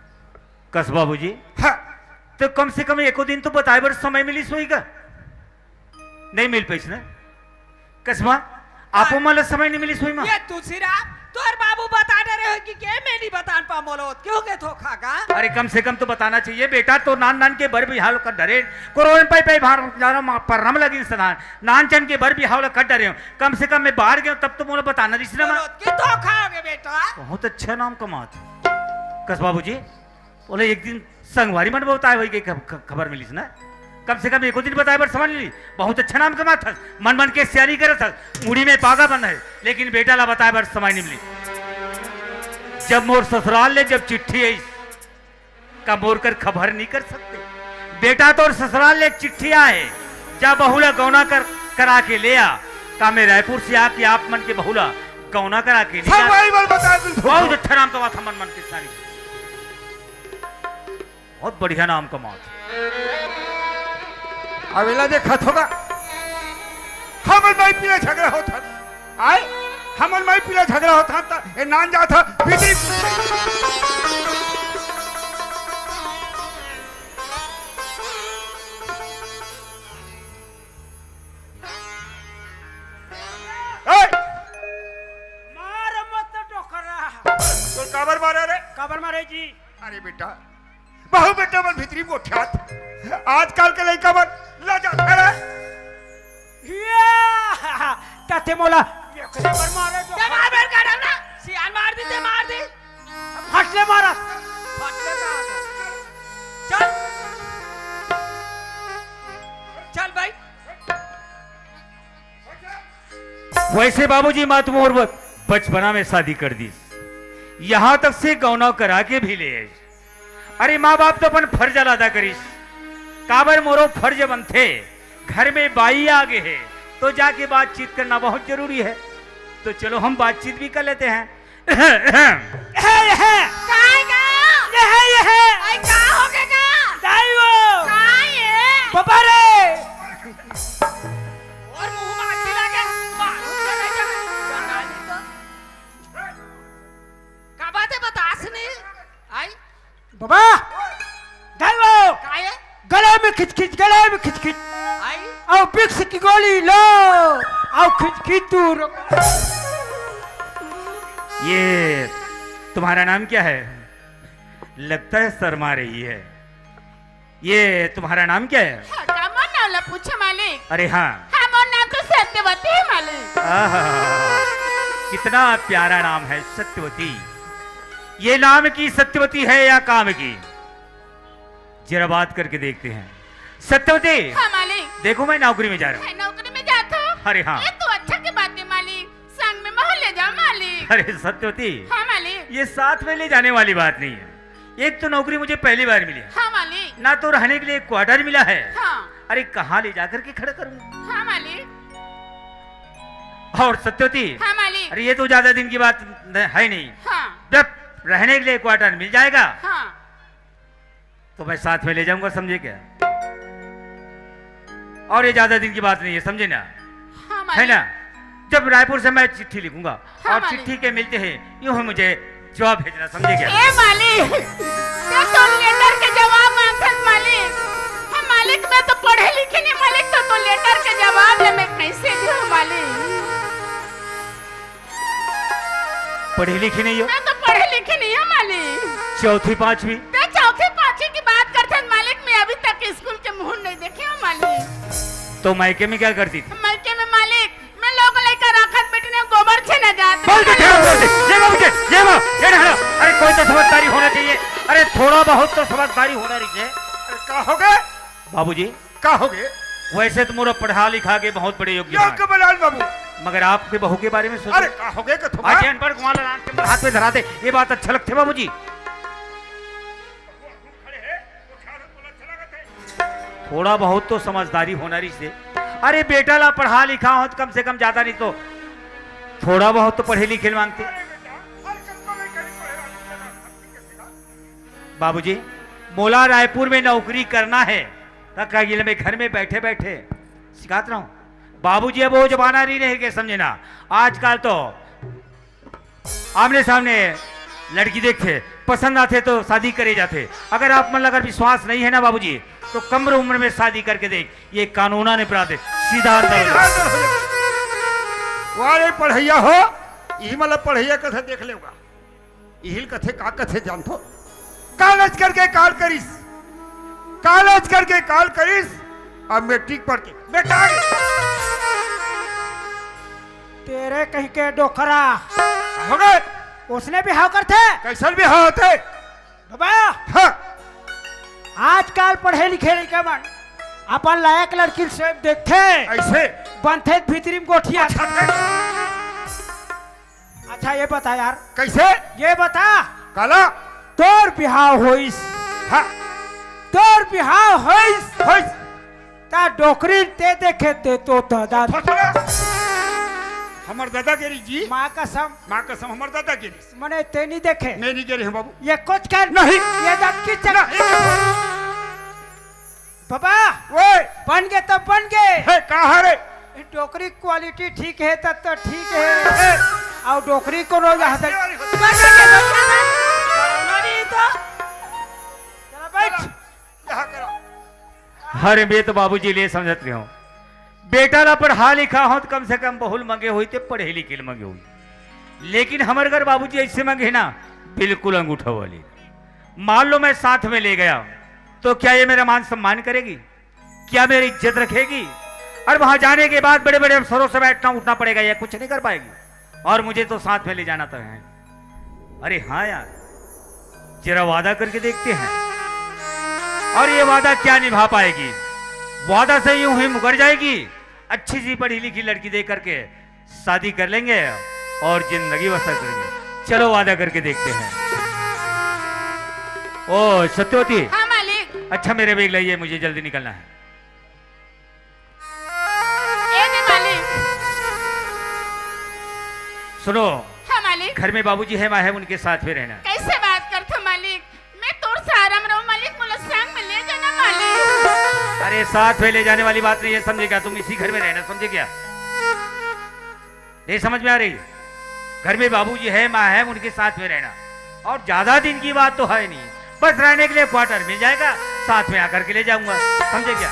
कस बाबूजी? हाँ। तो कम से कम एको दिन तो बताए बर समय मिलिस होही का? नहीं मिल पाइस ना? कस माँ, आपो मन ला समय नहीं मिलिस होही माँ? ये तुलसीराम, तोर बाबू बता डरे हो कि के मैं नहीं बतान पा मोला, क्यों के धोखा का? अरे कम से कम तो बताना चाहिए बेटा, तो नान नान के बर बिहाव कर डरे, कोरोना पाई पाई भार जाना माँ पर रम लगिन सदान, नान चन के बर बिहाव ला कर डरे हो, कम से कम मैं बाहर गया तब तो मोला बताना रहिस ना माँ। बोलो, कि धोखा हो गया बेटा? बहुत अच्छा नाम कमात। कस बाबूजी? बोले, एक दिन संगवारी मन बताए होही के खब-, ख-, खबर मिलिस ना। कम से कम एको दिन बताए बर समय नहीं मिली। बहुत अच्छा नाम कमात हस, मन मन के सियारी करत हस, मुड़ी में पागा बंधा है, लेकिन बेटा ला बताए बर समय नहीं मिली। जब मोर ससुराल ले जब चिट्ठी आइस, का मोर कर खबर नहीं कर सकते? बेटा तोर ससुराल ले एक चिट्ठी आए, जा बहू ला गौना कर, करा के ले आ। का मैं रायपुर से आके आप मन के बहू ला गौना करा के ले आ? सब वही बात बता दू। बहुत अच्छा नाम कमात हस मन मन के सियारी। बहुत बढ़िया नाम कमात। अवेला देखत होगा, हमन माई पीला झगड़ा होत हन। आए, हमन माई पीला झगड़ा होत हन, त ए नान जात ह, भीतरी ए! मार मत डोकरा। तोर काबर मारे रे? काबर मारे जी? अरे बेटा, बहू बेटा मन भीतरी गोठियात। आजकल के लइका मन लजात हे रे। या! तते मोला काबर मारे डोकरा? ते मार बेर का डरना? सियान मार दी, ते मार दी। फट ले मारा। फट ले मारा। चल। चल भाई। वैसे बाबूजी, माँ तो मोर ब-, बचपना में शादी कर दिस, यहाँ तक से गौना करा के भी ले आइस। अरे माँ बाप तो अपन फर्ज ला अदा करिस, काबर मोरो फर्ज बनथे, घर में बाई आ गे हे तो जाके बातचीत करना बहुत जरूरी है। तो चलो हम बातचीत भी कर लेते हैं। यह है। काय का? यह है, यह है। आई का हो गे का? दाई वो। काय है? बाबा रे। और मुंह में आखी लागे। बाहर से नहीं जाना। का बात है, बतास नहीं? आई। बाबा, दाई वो। काय है? गले में खिचखिच, गले में खिचखिच। आई। आओ विक्स की गोली लो, आओ खिचखिच दूर। ये तुम्हारा नाम क्या है? लगता है शर्मा रही है। ये तुम्हारा नाम क्या है? हाँ, का मोर नाम ला पूछे मालिक? अरे हाँ। हाँ, मोर नाम तो सत्यवती है मालिक। आहा, कितना प्यारा नाम है सत्यवती। ये नाम की सत्यवती है या काम की? जरा बात करके देखते हैं। सत्यवती। हाँ मालिक। देखो, मैं नौकरी में जा रहा हूँ। है, नौकरी में जात हो? अरे हाँ। ये तो अच्छा की बात है मालिक, संग में मोला ले जाओ मालिक। अरे सत्यवती। हाँ मालिक। ये साथ में ले जाने वाली बात नहीं है। एक तो नौकरी मुझे पहली बार मिली है। हाँ मालिक। ना तो रहने के लिए क्वार्टर मिला है। हाँ। अरे कहाँ ले जाकर के खड़ा करूँ? हाँ मालिक। और सत्यवती। हाँ मालिक। अरे ये तो ज्यादा दिन की बात न-, है नहीं। हाँ। जब रहने के लिए क्वार्टर मिल जाएगा, हाँ। तो मैं साथ में ले जाऊंगा, समझे क्या? और ये ज्यादा दिन की बात नहीं है, समझे ना? हाँ, है मालिक। ना? जब रायपुर से मैं चिट्ठी लिखूंगा हाँ, और मालिक। चिट्ठी के मिलते हैं यूं ही मुझे जवाब भेजना, समझे क्या? ए मालिक, ते तो लेटर के जवाब मांगत मालिक। हम मालिक, मैं तो पढ़े लिखे नहीं मालिक, तो, तो लेटर के जवाब ले मैं कैसे दूं मालिक? पढ़े लिखे नहीं हो? मैं तो पढ़े लिखे नहीं हूँ मालिक। चौथी पांचवी? ते चौथी पांचवी की बात करते हैं मालिक, मैं अभी तक स्कूल के मुंह नहीं देखे हूँ मालिक। तो मायके में क्या करती थी? मायके में मालिक, मैं लोग लेकर राखत बेटी ने गोबर छेना जात बोल दे, बोल दे, ये बाबू जी, ये बाबू, ये ढाला। अरे कोई तो समझदारी होना चाहिए। अरे थोड़ा बहुत तो समझदारी होना चाहिए। अरे का हो गए? बाबूजी। का हो गए? वैसे तो मोर पढ़ा लिखा के बहुत बड़े योग्य योग्य बना। बलाल बाबू। मगर आपके बहू के बारे में सोचो। अरे का हो गए कथो आज बा? ये अनपढ़ गुआला लान के हाथ में धरा दे, ये बात अच्छा लगथे बाबूजी? थोड़ा बहुत तो समझदारी होना रहिसे। अरे बेटा ला पढ़ा लिखा हो तो कम से कम ज्यादा नहीं तो थोड़ा बहुत तो पढ़े लिखे मांगते। बाबूजी, मोला रायपुर में नौकरी करना है, त का गिल में घर में बैठे बैठे सिखात रहूं? बाबूजी, अब वो जमाना नहीं रह गए, समझे ना? आजकल तो आमने सामने लड़की देखथे, पसंद आथे तो शादी करे जाथे। अगर आप मन ला अगर विश्वास नहीं है ना बाबूजी, तो कम उम्र में शादी करके देख, ये कानूनन अपराध है, सीधा अंदर हो जाओ। वाह रे पढ़ैया हो, इही मतलब पढ़ैया कथे देख लेगा। इहिल कथे का कथे जानथो? कॉलेज करके काल करिस, कॉलेज करके काल करिस, अब मैट्रिक पढ़ के बेकार। तेरे कहीं के डोकरा। हो गए। उसने बिहाव करथे? कैसन बिहाव होथे? बाबा। हाँ। आजकल पढ़े लिखे लइका मन अपन लायक लड़की से देखथे। ऐसे? बनथे भीतरी में गोठिया। अच्छा, फिर? अच्छा, ये बता यार। कैसे? ये बता। काला? तोर बिहाव होइस। हाँ। तोर बिहाव होइस। होइस। ता डोकरी ते देखे ते तो दादा। थोड़ा, थोड़ा। हमर दादागिरी जी। माँ कसम। माँ कसम, हमर दादागिरी। मने ते नहीं देखे। मैं नहीं गिरे हूँ बाबू। ये कुछ कर। नहीं। ये दत की चल। नहीं। बाबा, ओए। बन गे तब बन गे। हे, कहाँ रे? डोकरी क्वालिटी ठीक है तब तो ठीक है। हे। और डोकरी को रोज यहाँ तक। ये वाली होती है। चला बैठ। यहाँ करो। हर में तो बाबूजी ले समझत रहे हो। बेटा ला पढ़ा लिखा हो तो कम से कम बहुल मंगे होई ते पढ़े लिखे ल मंगे होई। लेकिन हमर घर बाबूजी ऐसे मंगे ना, बिल्कुल अंगूठा वाली। मान लो मैं साथ में ले गया, तो क्या ये मेरा मान सम्मान करेगी? क्या मेरी इज्जत रखेगी? और वहां जाने के बाद बड़े-बड़े अफसरों से बैठना उठना पड़ेगा, या कुछ नहीं कर पाएगी। और मुझे तो साथ में ले जाना तो है। अरे हाँ यार, जरा वादा करके देखते हैं। और ये वादा क्या निभा पाएगी? वादा से यूं ही मुकर जाएगी। अच्छी सी पढ़ी लिखी लड़की दे करके शादी कर लेंगे और जिंदगी बसर करेंगे। चलो, वादा करके देखते हैं। ओ सत्यवती, हाँ मालिक। अच्छा, मेरे बैग लाइए, मुझे जल्दी निकलना है। ए दे मालिक। सुनो, हाँ मालिक। घर में बाबूजी है, माँ है, उनके साथ में रहना। कैसे बात करथो मालिक? मैं तोर सहारा में रहूं मालिक, मोला संग में ले जाना मालिक। अरे, साथ में ले जाने वाली बात नहीं है, समझे क्या? तुम इसी घर में रहना, समझे क्या? नहीं समझ में आ रही? घर में बाबूजी है, माँ है, उनके साथ में रहना। और ज्यादा दिन की बात तो है नहीं, बस रहने के लिए क्वार्टर मिल जाएगा, साथ में आकर के ले जाऊंगा, समझे क्या?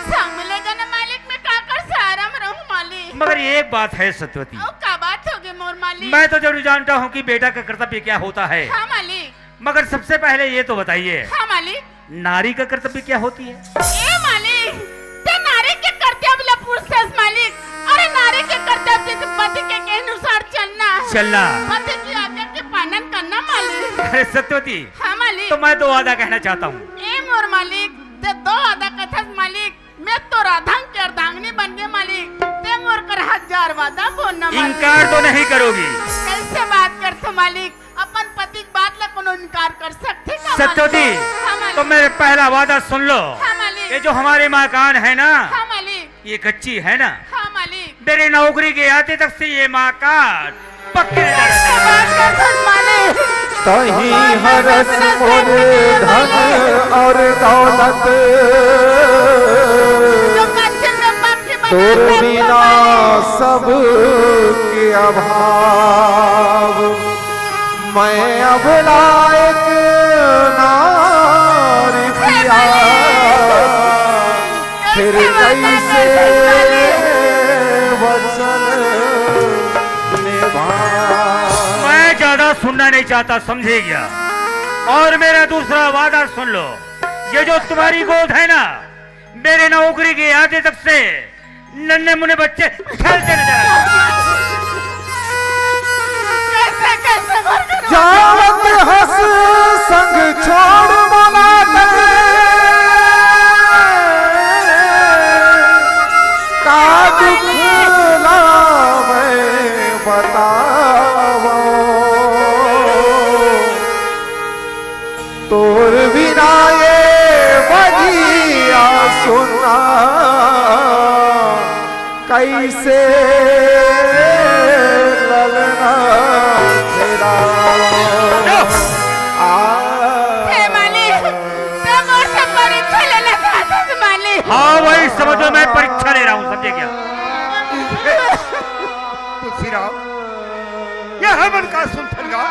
संग में ले जाना मालिक, मैं काकर सहारा में रहूं मालिक। मगर एक बात है सत्यवती। ओ, का बात होगे मोर मालिक? मैं तो जरूर जानता हूँ कि बेटा का कर्तव्य क्या होता है। हाँ मालिक। मगर सबसे पहले ये तो बताइए, हाँ मालिक। नारी का कर्तव्य क्या होती है? ए मालिक, ते नारी के कर्तव्य ला पूछथस मालिक। अरे, नारी के कर्तव्य तो पति के, के अनुसार चलना। चलना। पति की आज्ञा के पालन करना मालिक। अरे सत्यवती, हाँ मालिक। तो मैं दो वादा कहना चाहता हूँ। ए मोर मालिक, ते दो वादा कथस मालिक, मैं तोर अर्धांग के अर्धांगिनी बन गे मालिक, ते मोर कर हजार वादा बोलना मालिक। इनकार तो नहीं करोगी? कैसे बात करथो मालिक? अपन पति के बात ला कोनो इनकार कर सकथे का सत्यवती, मालिक? हाँ मालिक। तो मेरे पहला वादा सुन लो। हाँ मालिक। ये जो हमारे मकान है ना, हाँ मालिक। ये कच्ची है ना, हाँ मालिक। मेरे नौकरी के आते तक से ये मकान पक्के में डाला जाएगा। बात कर सक मालिक। तहीं हरस मोर धन और दौलत, जो कच्चे में पक्के बना तोर बिना सब के अभाव। मैं अब लायक नारी पिया, फिर कैसे वचन निभा। मैं ज्यादा सुनना नहीं चाहता, समझे क्या? और मेरा दूसरा वादा सुन लो, ये जो तुम्हारी गोद है ना, मेरे नौकरी के आते तक से नन्हे मुन्ने बच्चे खेलते नजर आए। कैसे, कैसे मर गए? जावत हस संग छोड़ मोला तने, का दुख ला मैं बतावं। तोर बिना ये बजिया सुना, कैसे ललना खेलावं। आ। हे मालिक, ते मोर से परीक्षा लेना चाहता है मालिक। हाँ, वही समझो, मैं परीक्षा ले रहा हूँ, समझे क्या? तुलसीराम, यह मन का सुन थलगा।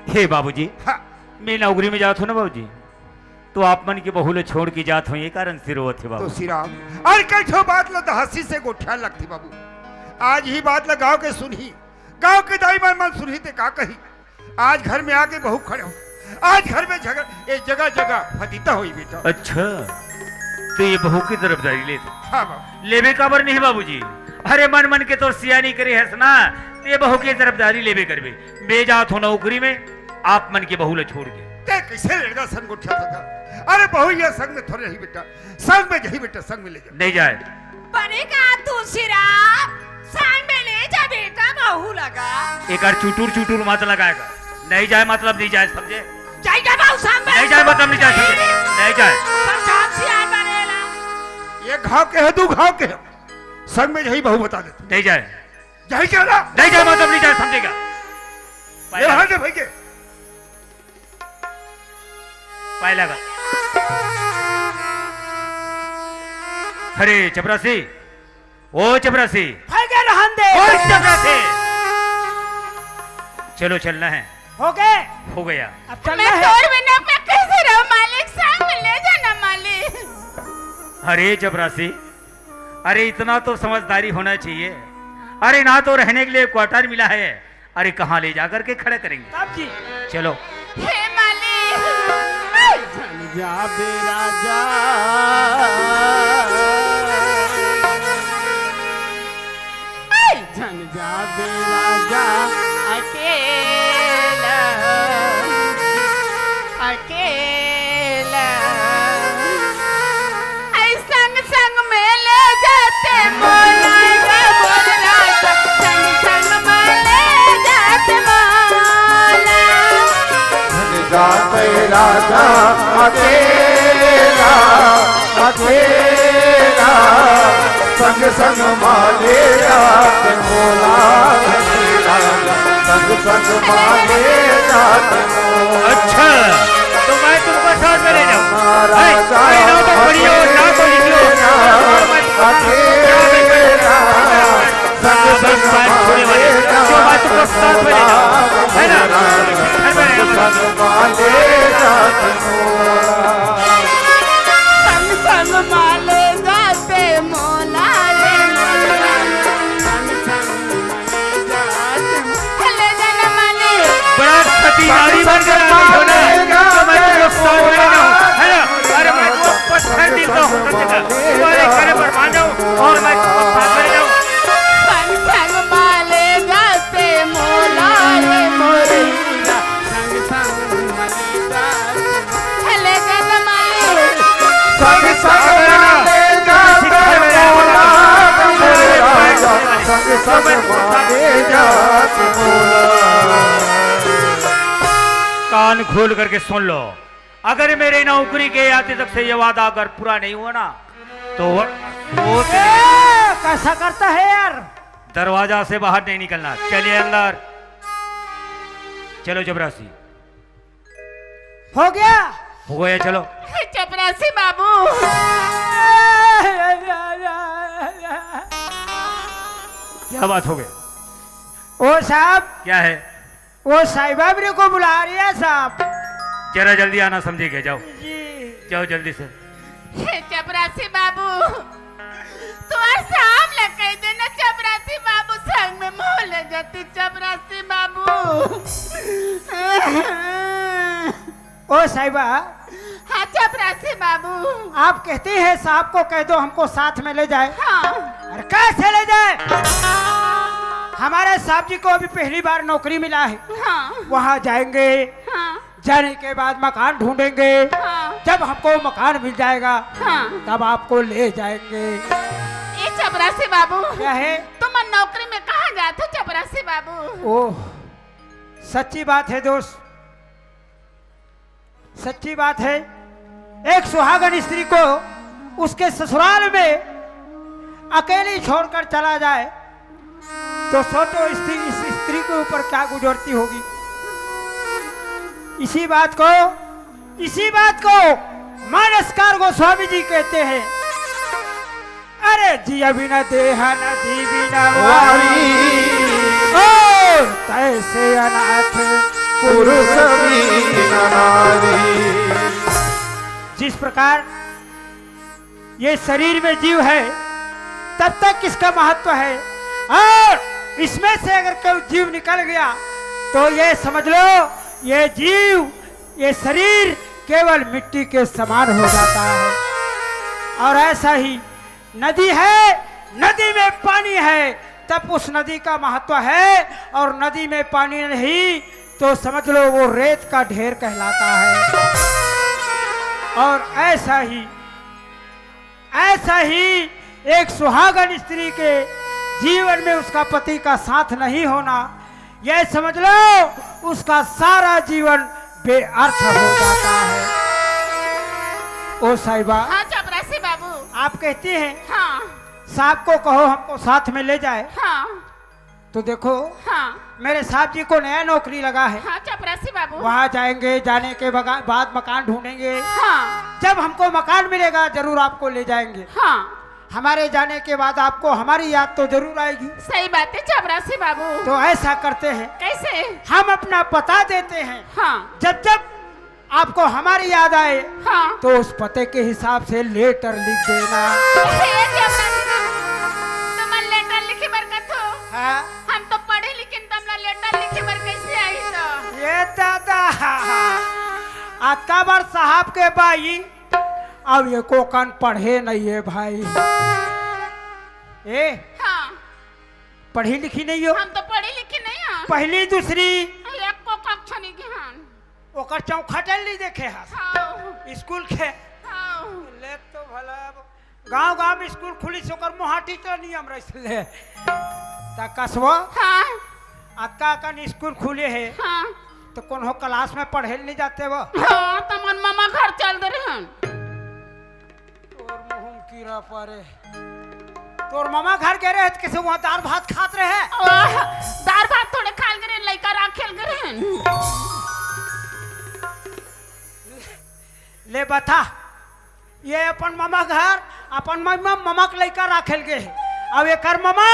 हे बाबूजी, हाँ। मैं नौकरी में जात हूँ ना बाबूजी, तो आप मन के बहू ल छोड़ के जात हूँ, ये कारण से रोवत हे बाबू। तुलसीराम, अरे कई ठो बात ल त हंसी से गोठिया लगती बाबू। आज ही बात ल गांव के सुनही, गांव के दाई मन मन सुनही ते का कही। आज घर में आके बहू खड़े हो, आज घर में झगड़ा, ए जगह जगह फतीता होई बेटा। अच्छा, तो ये बहू की तरफदारी ले। हाँ बाबू। लेबे काबर नहीं बाबूजी? अरे मन मन के तो सियानी करे हस ना, तो ये बहू की तरफदारी लेबे करबे। मैं जात हूँ नौकरी में, आप मन के बहू ल छोड़ के। ते कैसे लड़का संग गोठिया था? अरे बहू ये संग में थोड़े रही बेटा, संग में जही बेटा, संग में ले जा। नहीं जाए। बने का तुलसीराम, संग में ले जा बेटा बहू ल। एकर चुटुर चुटुर मत लगाएगा। नहीं जाए मतलब नहीं जाए, समझे? जाई जा बहू संग में। नहीं जाए मतलब नहीं जाए, समझे? नहीं जाए। सब जान सियान बनेला। ये घाव के है, तू घाव के है। संग में जही बहू बता देते। नहीं जाए। जही कह रहा। नहीं जाए मतलब नहीं जाए, समझेगा? ये पहला। हाल है भाई के। पहला का। अरे चपरासी, ओ चपरासी। भाई के रहन दे। ओ चपरासी। चलो चलना है। हो गए। हो गया। अब चलना मैं है। तोर बिना मैं कैसे रहूं मालिक, संग में ले जाना मालिक। अरे चपरासी, अरे इतना तो समझदारी होना चाहिए। अरे ना तो रहने के लिए क्वार्टर मिला है, अरे कहाँ ले जा करके खड़ा करेंगे? साहब जी। चलो। हे मालिक। झन जाबे राजा। झन जाबे राजा अकेला, अकेला। राजा अकेला, अकेला, संग संग माले जात मोला, अकेला, संग संग माले जात मोला। अच्छा, तो मैं तुमको साथ में ले जाऊं। राजा, ना तो पढ़ियो, ना तो लिखियो। अकेला, संग संग माले जात मोला, है ना? संग संग माले जात मोला। संग संग माले जाते मोला रे मोला। संग संग माले जाते मोला। ले जाना माले। बड़ा सती नारी बन कर आ गई हो ना, तो मैं तुमको साथ में ले जाऊं, है ना? अरे मैं तो पत्थर दिल का होकर चला, तुम्हारे घर पर आ जाऊं और मैं तुमको साथ में ले जाऊं। संग संग माले जाते मोला रे मोरी। संग संग माले जाते। ले जाना माले। संग संग माले जाते मोला रे राजा। संग संग माले जाते मोला। कान खोल करके सुन लो, अगर मेरे नौकरी के आते तक से ये वादा अगर पूरा नहीं हुआ ना, तो वो ए, कैसा करता है यार? दरवाजा से बाहर नहीं निकलना। चलिए अंदर। चलो चपरासी। हो गया? हो गया, चलो। चपरासी बाबू। क्या बात हो गई? ओ साहब। क्या है? वो साहिबा मेरे को बुला रही है साहब। जरा जल्दी आना, समझे क्या? जाओ, जी। जाओ जल्दी से। हे चपरासी बाबू, तोर साहब ला कह देना चपरासी बाबू संग में मोला ले जाती चपरासी बाबू। ओ साहिबा। हाँ चपरासी बाबू। आप कहती हैं साहब को कह दो हमको साथ में ले जाए। हाँ। अरे कैसे ले जाए? हमारे साहब जी को अभी पहली बार नौकरी मिला है। हाँ। वहाँ जाएंगे। हाँ। जाने के बाद मकान ढूंढेंगे। हाँ। जब हमको मकान मिल जाएगा, हाँ। तब आपको ले जाएंगे। ए चपरासी बाबू। क्या है? तुम नौकरी में कहाँ जाते चपरासी बाबू? ओह, सच्ची बात है दोस्त, सच्ची बात है। एक सुहागन स्त्री को उसके ससुराल में अकेली छोड़कर चला जाए, तो सोचो स्त्री, इस स्त्री के ऊपर क्या गुजरती होगी। इसी बात को, इसी बात को मानसकार गोस्वामी जी कहते हैं, अरे जिया बिना देहा नदी बिना वारी, वारी। ओ तैसे अनाथ पुरुष बिन नारी। जिस प्रकार ये शरीर में जीव है, तब तक इसका महत्व है, और इसमें से अगर कोई जीव निकल गया, तो ये समझ लो, ये जीव, ये शरीर केवल मिट्टी के समान हो जाता है। और ऐसा ही नदी है, नदी में पानी है, तब उस नदी का महत्व है, और नदी में पानी नहीं, तो समझ लो, वो रेत का ढेर कहलाता है। और ऐसा ही, ऐसा ही एक सुहागन स्त्री के जीवन में उसका पति का साथ नहीं होना, यह समझ लो, उसका सारा जीवन बेअर्थ हो जाता है। ओ साहिबा। हाँ चपरासी बाबू। आप कहती हैं, हाँ। साहब को कहो हमको साथ में ले जाए। हाँ। तो देखो, हाँ। मेरे साहब जी को नया नौकरी लगा है। हाँ चपरासी बाबू। वहाँ जाएंगे, जाने के बगा-, बाद मकान ढूंढेंगे। हाँ। जब हमको मकान मिलेगा, जरूर आपको ले जाएंगे। हाँ। हमारे जाने के बाद आपको हमारी याद तो जरूर आएगी। सही बात है चपरासी बाबू। तो ऐसा करते हैं, कैसे? हम अपना पता देते हैं। हाँ। जब जब आपको हमारी याद आए, हाँ। तो उस पते के हिसाब से लेटर लिख देना। हे चपरासी बाबू, तुमन लेटर लिखे बर कथो। हाँ। हम तो पढ़े लिखे, तुमला लेटर लिखे बर कैसे आही तो? ये दादा, अतका बार साहब के बाई, अब एको कन पढ़े नहीं है भाई। ए, हाँ। पढ़ी लिखी नहीं हो? हम तो पढ़ी लिखी नहीं हन। पहली दूसरी? एको कक्षा नहीं गे हन। ओकर चौखटे ल नहीं देखे हस? हाँ। स्कूल के? हाँ। ले तो भला अब गांव गांव में स्कूल खुली से ओकर मुहाटी तो नियम रहिस ले। त कसबो? हाँ। अतका अकन स्कूल खुले हे। हाँ। तो कोनो क्लास में पढ़े ल नहीं जाते वो? हाँ, तो अपन ममा घर चल दे रहेन। तोर मुंह म कीरा परे। तोर ममा घर गे रहे त कइसे उहाँ दार भात खात रहे? ओह, दार भात थोड़े खाय ल गे रहेन, लइका राखे ल गे रहेन। ले बता, ये अपन ममा घर, अपन ममा, ममा के लइका राखे ल गे हे। अउ एकर ममा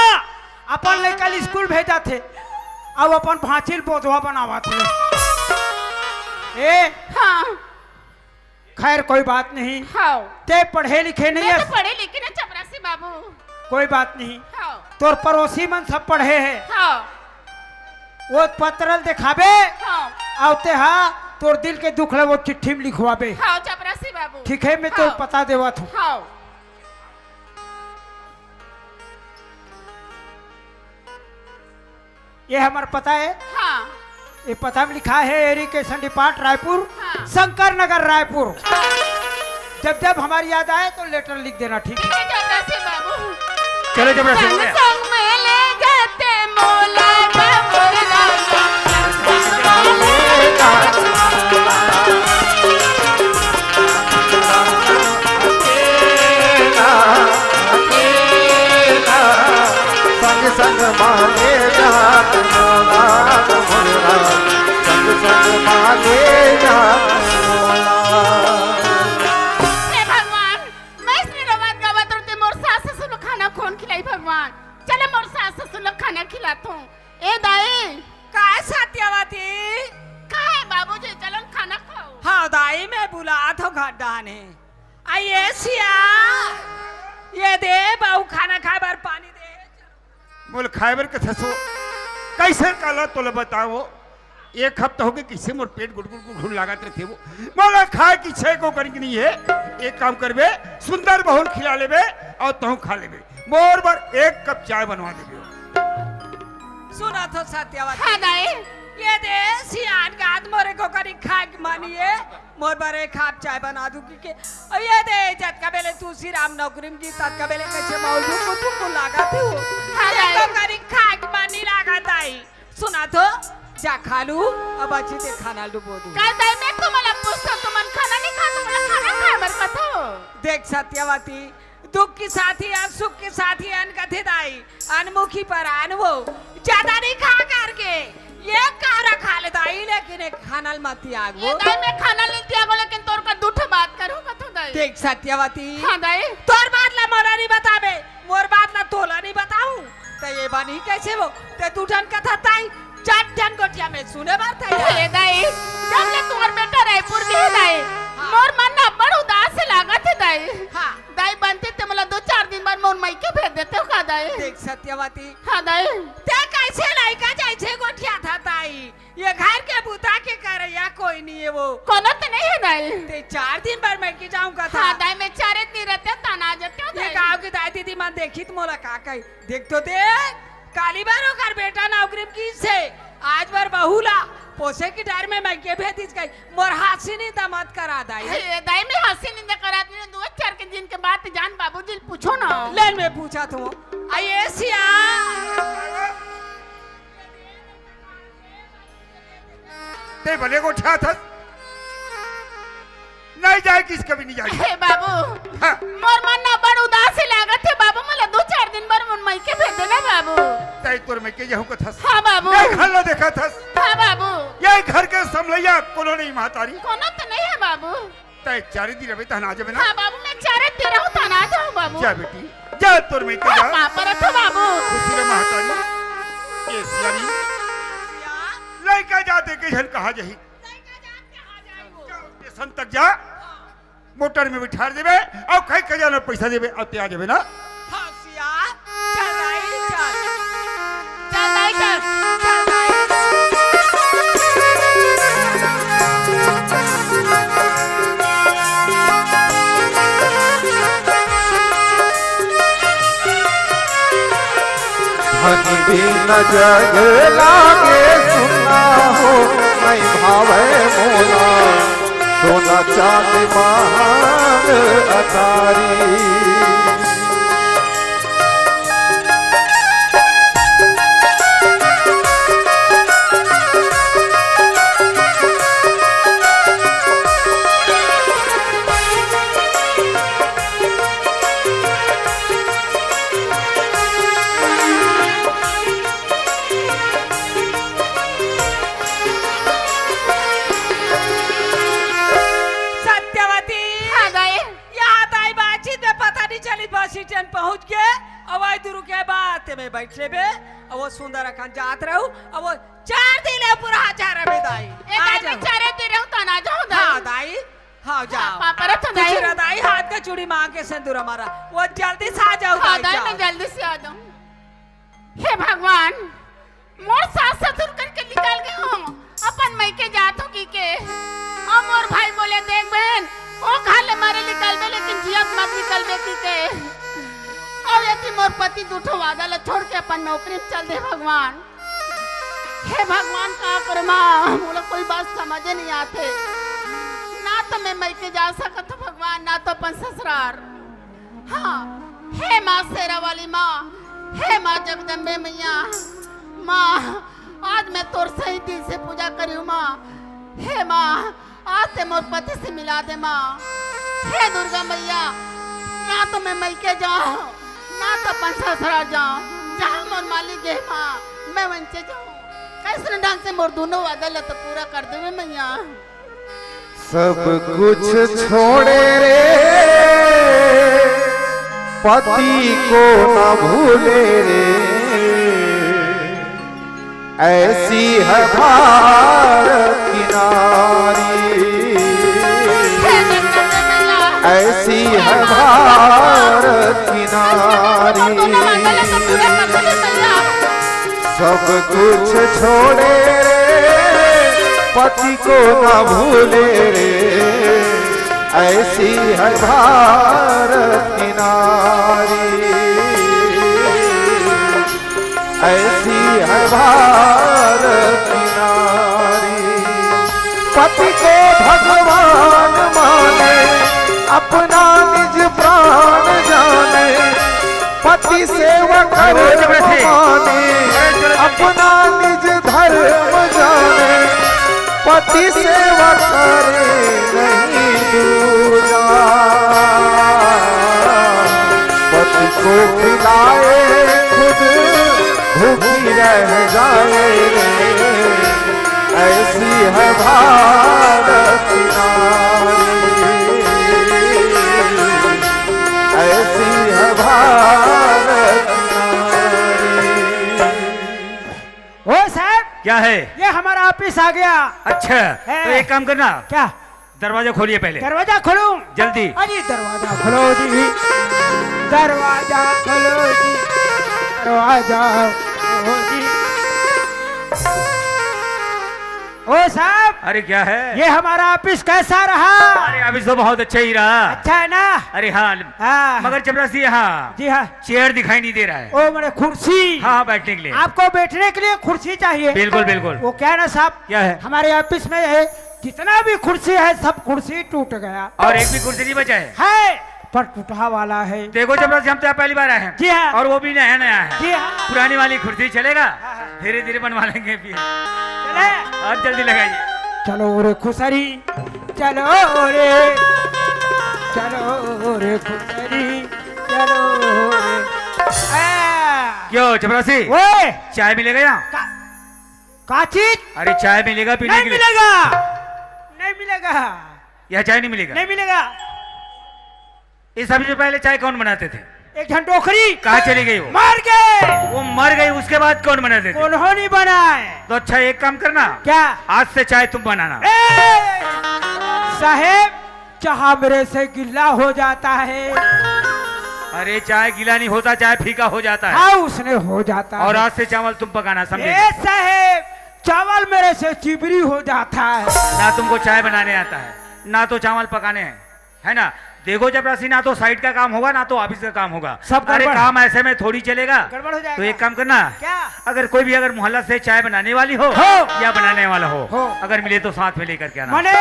अपन लइका ल स्कूल भेजत हे, अउ अपन भांची ल बोधवा बनावत हे। ए, हाँ। खैर, कोई बात नहीं। हाँ। ते पढ़े लिखे नहीं मैं है। तो पढ़े लिखे नहीं, चपरासी बाबू। कोई बात नहीं। हाँ। तोर पड़ोसी मन सब पढ़े हे। हाँ। वो पत्र ल देखाबे, हाँ। अउ तेहा तोर दिल के दुख ल वो चिट्ठी म लिखवाबे। हाँ, चपरासी बाबू। ठीक हे, मैं तो हाँ। पता देवत हूँ। हाँ। ये हमर पता हे। हाँ। ये पता म लिखा हे, एजुकेशन डिपार्ट रायपुर, हाँ। शंकर नगर रायपुर। जब जब हमारी याद आए तो लेटर लिख देना, ठीक हे? ठीक हे, चपरासी बाबू। चलो, चपरासी संग बाबू। संग में ले जाते मोला गा मोर राजा। संग संग माने जात मोला, मोला। संग संग माने जात मोला। हे भगवान, मैं इसने रोवत गावत रहूं, ते मोर सास ससुर ला खाना कोन खिलाई भगवान? चला मोर सास ससुर ला खाना खिलाथों। ए दाई। काय सत्यवती? काय बाबूजी, चलन खाना खाओ। हाँ दाई, मैं बुलाथों घर डाहन। अई ए सिया, ये दे बहू खाना खाय बर पानी दे। मोला खाय बर कथस वो? कइसे काला तोला बतावों? एक हफ्ता होगे, कइसे मोर पेट गुड़गुड़ गुड़गुड़ लागत रहिथे वो। मोला खाय के इच्छा एको कनिक नइ हे। एक काम करबे, सुंदर बहू ल खिला लेबे अउ तहूं खा लेबे। मोर बर एक कप चाय बनवा देबे। सुनथों सत्यवती। हाँ दाई। ये दे सियान गाद मोर एको कनिक खाय के मन हे। मोर बर एक कप चाय बना दू कहिके। अउ ये दे, जतका बेले तुलसीराम नौकरी म गिस, ततका बेले कइसे मौलू कुटुम को लागत हे वो। हाँ, एको कनिक खाय के मन नइ लागत दाई। सुनथों, जा खा लू, अब अच्छी से खाना ल डुबो दू। का दाई, मैं तुमन ला पूछथों, तुमन खाना नइ खाथो, मोला खाना खाय बर कथो। देख सत्यवती, दुख के साथी अन, सुख के साथी अन कथे दाई, अनमुखी परान वो, जादा नइ खा करके, एक कौरा खा ले दाई, लेकिन एक खाना ल मत त्यागो। ए दाई, मैं खाना ल नइ त्यागों, लेकिन तोर कर दू ठो बात करहूं कथों दाई। देख सत्यवती, हाँ दाई। तोर बात ला मोला नइ बताबे, मोर बात ला तोला नइ बताहूं, त ये बनी कइसे वो? ते दू ठन कथस दाई, चार ठन गोठिया में सुने बर तैयार। ए दाई, जब ले तुम्हर बेटा रायपुर गे हे दाई, हाँ। मोर मन अब्बड़ उदास से लागत हे दाई। हाँ। दाई बनते ते मोला दू चार दिन बाद मोर मइके भेज देते हो का दाई? देख सत्यवती। हाँ दाई। ते कइसे लइका जइसे गोठियाथस दाई? ये घर के बुता के करइया कोई नइ हे वो। कोनो त नइ हे दाई। ते चार दिन बर मइके जाहूं कथस। हाँ दाई, मैं चारे दिन रहितेंव, तहां आ जातेंव ये दाई। गांव के दाई दीदी मन देखही त मोला का कही? देख तो देख, काली बर ओकर बेटा नौकरी म गिस हे, आज बर बहू ला पोसे के डर में मइके भेज दिस कही। मोर हंसी निंदा मत करा दाई। ए दाई, मैं हंसी निंदा करात नइ हंव, दू अक्षर के जिन के बात जान, बाबूजी ल पूछो ना। ले मैं पूछथों। अई ए सिया। ते भले गोठियाथस। नइ जाय किस कभी नइ जाय। हे बाबू, हाँ। मोर मन अब्बड़ उदास लागत हे बाबू, मोला दू चार दिन बर मोर मइके भेज देना बाबू। तैं तोर मइके जाहूं कथस। हाँ बाबू। ये घर ला देखथस। हाँ बाबू। ये घर के समलइया कोनो नइ महतारी। कोनो त नइ हे बाबू। तैं चारे दिन रहिबे तहन आ जाबे ना। हाँ बाबू, मैं चारे दिन रहूं तहन आ जाहूं बाबू। जा बेटी, जा तोर मइके जा। हाँ, परत हो बाबू। खुशी रह महतारी। ए सियानी। लइका जात के झन कहा जाही। लइका जात के कहा जाही वो। जा स्टेशन तक जा। मोटर में बिठा देबे, अउ खाए खजाना पैसा देबे, अउ ते आ जाबे ना। हाँ सिया, चल दाई, चल। चल दाई, चल। चल दाई। धनी बिन जग लागे सुन्ना हो, नइ भावय मोला सोना चांदी महंग अटारी। स्टेशन पहुंच के, अउ आई दुरु के बाद ते में बैठ लेबे, अउ वो सुंदर अखन जात रहू, अउ वो चार दिन ले पूरा हजार रबे दाई। ए आ दाई, मैं जाओ। चारे दिन रहूं, त ना जाऊं दाई। हाँ दाई, हाँ जाओ। पापा रे, तो तू दाई। चुरा दाई, हाथ का चूड़ी मांग के सिंदूर हमारा, वो जल्दी से आ जाओ हाँ दाई, दाई, जाओ। मैं जल्दी से आ जाऊं। हे भगवान, मोर सास ससुर करके निकल गए हो, अपन मइके जात हो की के। अउ मोर भाई बोले, "देख बहन, ओ घर ले मारे निकलबे, लेकिन जियत मत निकलबे," की के। अउ यदि मोर पति दू ठो वादा ला छोड़ के अपन नौकरी में चल दे भगवान। हे भगवान, का करो माँ, मोला कोई बात समझे नहीं आते। ना तो मैं मइके जा सकत हो भगवान, ना तो अपन ससुरार। हाँ, हे माँ शेरा वाली माँ, हे माँ जगदम्बे मैया, माँ, आज मैं तोर सही दिल से पूजा करी हूँ माँ। हे माँ, आज ते मोर पति से मिला दे माँ। हे दुर्गा मैया, ना तो मैं मइके जाऊँ, ना तो अपन ससुरार जाऊँ, जहाँ मोर मालिक गे माँ, मैं वंचे जाऊँ। कैसे ढंग से मोर दोनों वादा ला तो पूरा कर देवे मैया। सब कुछ छोड़े रे, पति को न भूले रे, ऐसी है भारत की नारी, ऐसी है भारत की नारी। सब कुछ छोड़े रे, पति को न भूले रे, ऐसी है भारत की नारी, ऐसी है भारत की नारी। पति को भगवान माने, अपना निज प्राण जाने, पति सेवा अरे बोलो जबरदस्ती। माने, अरे चलो जल्दी। अपना निज धर्म जाने, पति सेवा करे नहीं दूजा। पति को खिलाए खुद भूखी रह जाए रे, ऐसी है भारत नारी, ऐसी है भारत नारी। ओ साहब, क्या है? ये हमारा ऑफिस आ गया। अच्छा, है। तो एक काम करना, क्या? दरवाजा खोलिए पहले। दरवाजा खोलूं? जल्दी। अरे दरवाजा खोलो जी, दरवाजा खोलो जी, दरवाजा खोलो जी। ओ साहब, अरे क्या है? ये हमारा ऑफिस कैसा रहा? अरे ऑफिस तो बहुत अच्छा ही रहा। अच्छा है ना? अरे हाँ, हाँ। मगर चपरासी, हाँ, जी हाँ। चेयर दिखाई नहीं दे रहा है। ओ, मैंने कुर्सी। हाँ, हाँ, बैठने के लिए। आपको बैठने के लिए कुर्सी चाहिए। बिल्कुल, बिल्कुल। वो क्या है ना साहब, क्या है? हमारे ऑफिस में है, जितना भी कुर्सी है, सब कुर्सी टूट गया। और एक भी कुर्सी नहीं बचा है? है, पर टूटा वाला है। देखो जबरदस्ती, हम तो यहाँ पहली बार आए हैं। जी हाँ। और वो भी नया नया है। जी हाँ। पुरानी वाली कुर्सी चलेगा? हाँ, हाँ। धीरे धीरे बनवा लेंगे फिर। चले। और जल्दी लगाइए। चलो रे खुसरी, चलो रे, चलो रे खुसरी, चलो रे। आ। क्यों चपरासी? ओए! चाय मिलेगा यहाँ? का, का चीज? अरे चाय मिलेगा पीने नहीं के लिए? मिलेगा, नहीं मिलेगा। यहाँ चाय नहीं मिलेगा? नहीं मिलेगा। ये सभी से पहले चाय कौन बनाते थे? एक झन डोकरी। कहाँ चली गई वो? मर गए। वो मर गई, उसके बाद कौन बनाते थे? उन्होंने बनाए। तो अच्छा, एक काम करना। क्या? आज से चाय तुम बनाना। ए! साहेब, चाह मेरे से गिल्ला हो जाता है। अरे, चाय गीला नहीं होता, चाय फीका हो जाता है। हाँ, उसने हो जाता और है। आज से चावल तुम पकाना, समझे? ए साहेब, चावल मेरे से चिबरी हो जाता है। ना तुमको चाय बनाने आता है, ना तो चावल पकाने हैं, है ना? देखो चपरासी, ना तो साइट का काम होगा, ना तो ऑफिस का काम होगा। सब अरे गड़बड़। काम ऐसे में थोड़ी चलेगा। गड़बड़ हो जाएगा। तो एक काम करना, क्या? अगर कोई भी अगर मोहल्ला से चाय बनाने वाली हो हो। या बनाने वाला हो, हो। अगर मिले तो साथ में लेकर के आना। मने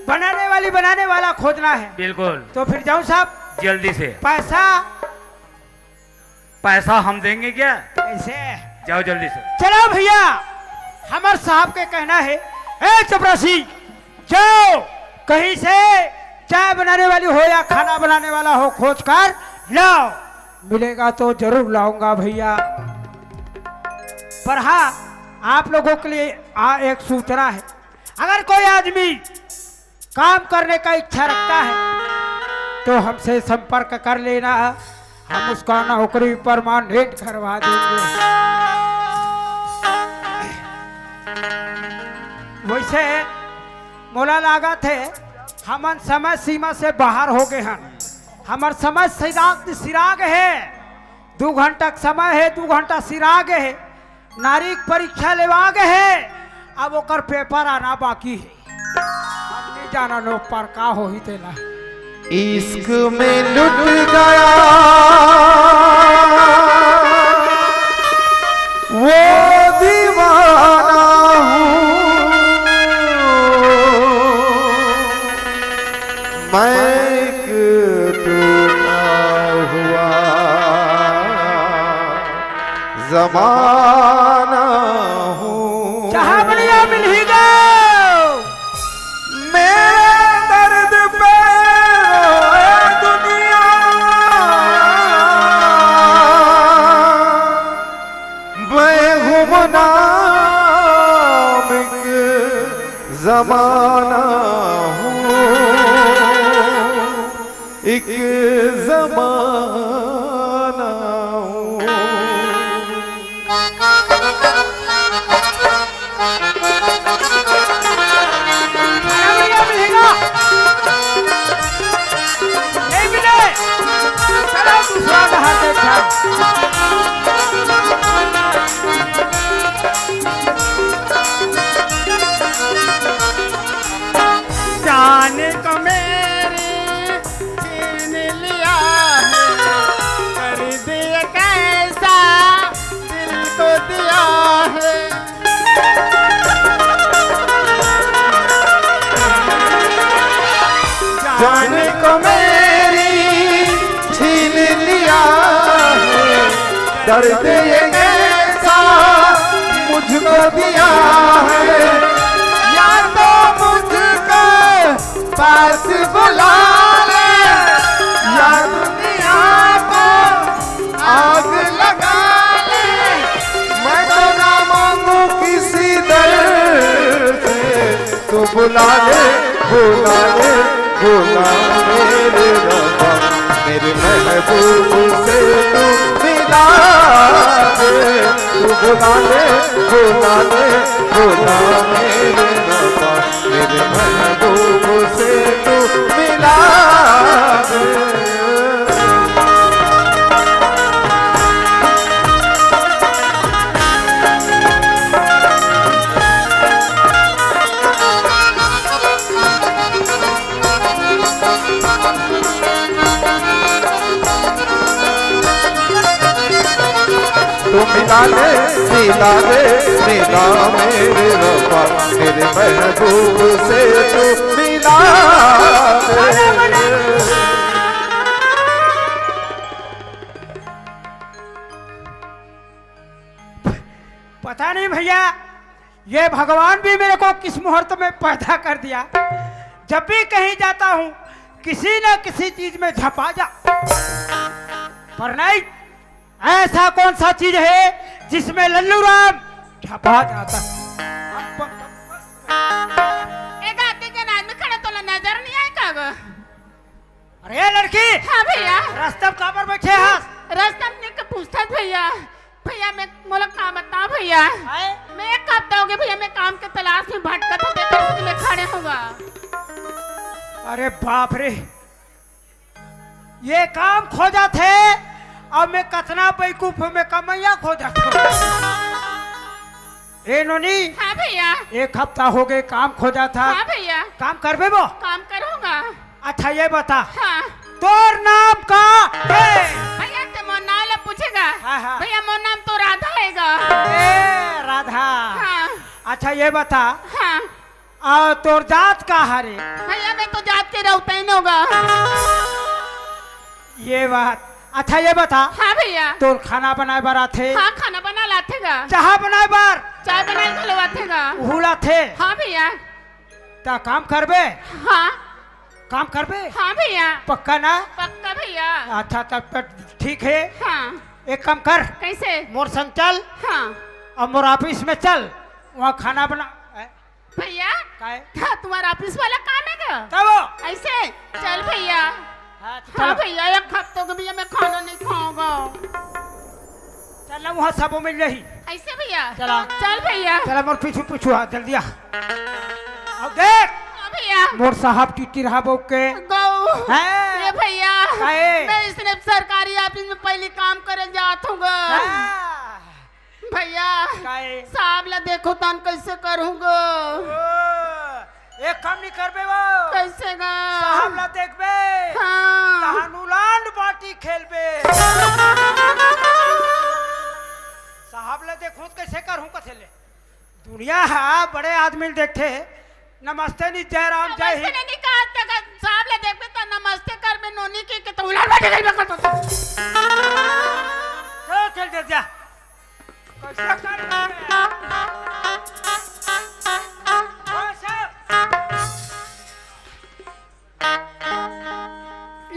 बनाने वाली, बनाने वाला खोजना है। बिल्कुल। तो फिर जाऊं साहब? जल्दी से। पैसा? पैसा हम देंगे क्या? कैसे? जाओ जल्दी से। चलो भैया, हमार साहब के कहना है, ए चपरासी, जाओ कहीं से चाय बनाने वाली हो या खाना बनाने वाला हो, खोज कर लाओ। मिलेगा तो जरूर लाऊंगा भैया। पर हाँ, आप लोगों के लिए आ, एक सूचना है, अगर कोई आदमी काम करने का इच्छा रखता है, तो हमसे संपर्क कर लेना, हम उसका नौकरी परमानेंट करवा देंगे। वैसे मोला लागत हे, हमन समय सीमा से बाहर हो गए हन। हमर समय सिराग, सिराग हे, दू घंटा के समय हे, दू घंटा सिराग हे। नारी के परीक्षा लेवा गे हे, अब ओकर पेपर आना बाकी हे। अब नहीं जाना नो पर का होही तेला। इश्क में लुट गया वो दीवाना हूँ मैं, एक टूटा हुआ जमाना हूँ। जहाँ बढ़िया मिल ही गयो। मेरे दर्द पे रोए दुनिया, मैं गुमनाम एक जमाना हूँ, एक जमाना हूँ। जान को मेरी छीन लिया है, कर दिया कैसा दिल को दिया है। जान को मेरी छीन लिया है, दर्द ये कैसा मुझको दिया है। या तो मुझको पास बुला ले, या दुनिया को आग लगा ले। मैं तो ना मांगू किसी दर से, तू बुला ले, बुला ले, बुला मेरे रब्बा, मेरे महबूब से तू मिला दे। तू बुला ले, बुला ले, बुला मेरे रब्बा, मेरे महबूब से तू मिला दे। तू मिला ले, मिला ले, मिला मेरे रब्बा, मेरे महबूब से तू मिला दे। पता नहीं भैया, ये भगवान भी मेरे को किस मुहूर्त में पैदा कर दिया। जब भी कहीं जाता हूँ, किसी न किसी चीज में झपा जा, पर नहीं, ऐसा कौन सा चीज है जिसमें लल्लू राम झपा जाता है? ए गाती के नाच में खड़ा तोला नजर नहीं आए का गो? अरे लड़की, हाँ भैया। रास्ता में काबर बैठे हस? रास्ता में के पूछत भैया। भैया, मैं मोला काम बता भैया। आए? मैं एक हफ्ता हो गया भैया, मैं काम के तलाश में भटकत हूँ, देखो इसलिए मैं खड़े होगा। अरे बाप रे, ये काम खोजत हे, अब मैं कतना बेवकूफ हूँ, मैं कमैया खोजत हूँ। ए नोनी, हाँ भैया। एक हफ्ता हो गए काम खोजत हा। हाँ भैया। काम करबे वो? काम करूँगा। अच्छा ये बता, हाँ। तोर नाम का हे? भैया ते मोर नाम ला पूछेगा। हाँ, हाँ। भैया मोर नाम तो राधा हेगा। ए राधा। हाँ। अच्छा ये बता, हाँ। आ, तोर जात का हरे? भैया मैं तो जात के रौतैन होगा। ये बात। अच्छा ये बता, हाँ भैया। तोर खाना बनाए बर आथे? हाँ, खाना बना लाथे गा। चाह बनाए बर? चाय बनाए घलो आथे गा। उहू लाथे? हाँ भैया। त काम करबे? हाँ। काम करबे? हाँ भैया। पक्का ना? पक्का भैया। अच्छा तब तो ठीक है। हाँ। एक काम कर। कैसे? मोर संग चल। हाँ। और मोर ऑफिस में चल, वहाँ खाना बना। भैया, काय? हाँ, तुम्हारा ऑफिस वाला काम है क्या? तब? ऐसे, चल भैया। हाँ, तो हाँ चलो। भैया, एक हफ्ते के भैया मैं खाना नहीं खाऊंगा। चल ना, वहाँ सबो मिल रही। ऐसे भैया? चला। चल भैया। चला, मोर पीछू पीछू आ, जल्दी आ। अब देख। हाँ भैया। मोर साहब टिटिरहा बहू के। गऊ। हैं? ये भैया, काहे? मैं इसने सरकारी ऑफिस में पहली काम करे जात हूँ गा। हाँ। भैया, काहे? साहब ला देखो तन कैसे करूँगा। ओ, एक काम नहीं करबे वो। कैसे गा? साहब ला देखबे। हाँ। तहन उलांड बाटी खेलबे। साहब ला देखो तो कैसे करूँ कथे ले। दुनिया हा बड़े आदमी ल देखथे, नमस्ते नहीं, जय राम, जय नमस्ते हिंद। नहीं, नहीं कहा, तक साहब ला देखबे त नमस्ते करबे, नोनी के, के तो उलांड बाटी खेलबे कर तो। चल, चल, चल, जा। कैसा कर रहे हैं? ओ साहब।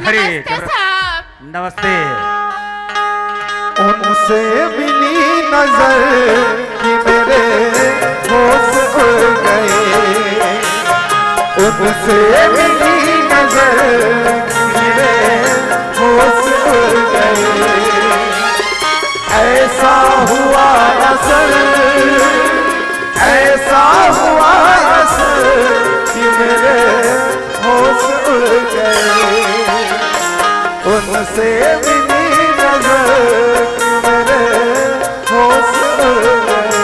अरे, नमस्ते जबरा-, साहब। नमस्ते। उनसे मिली नजर कि मेरे होश उड़ गए, उनसे मिली नजर कि मेरे होश उड़ गए। ऐसा हुआ असर, ऐसा हुआ असर कि मेरे होश उड़ गए। उनसे मिली नजर कि मेरे होश उड़ गए।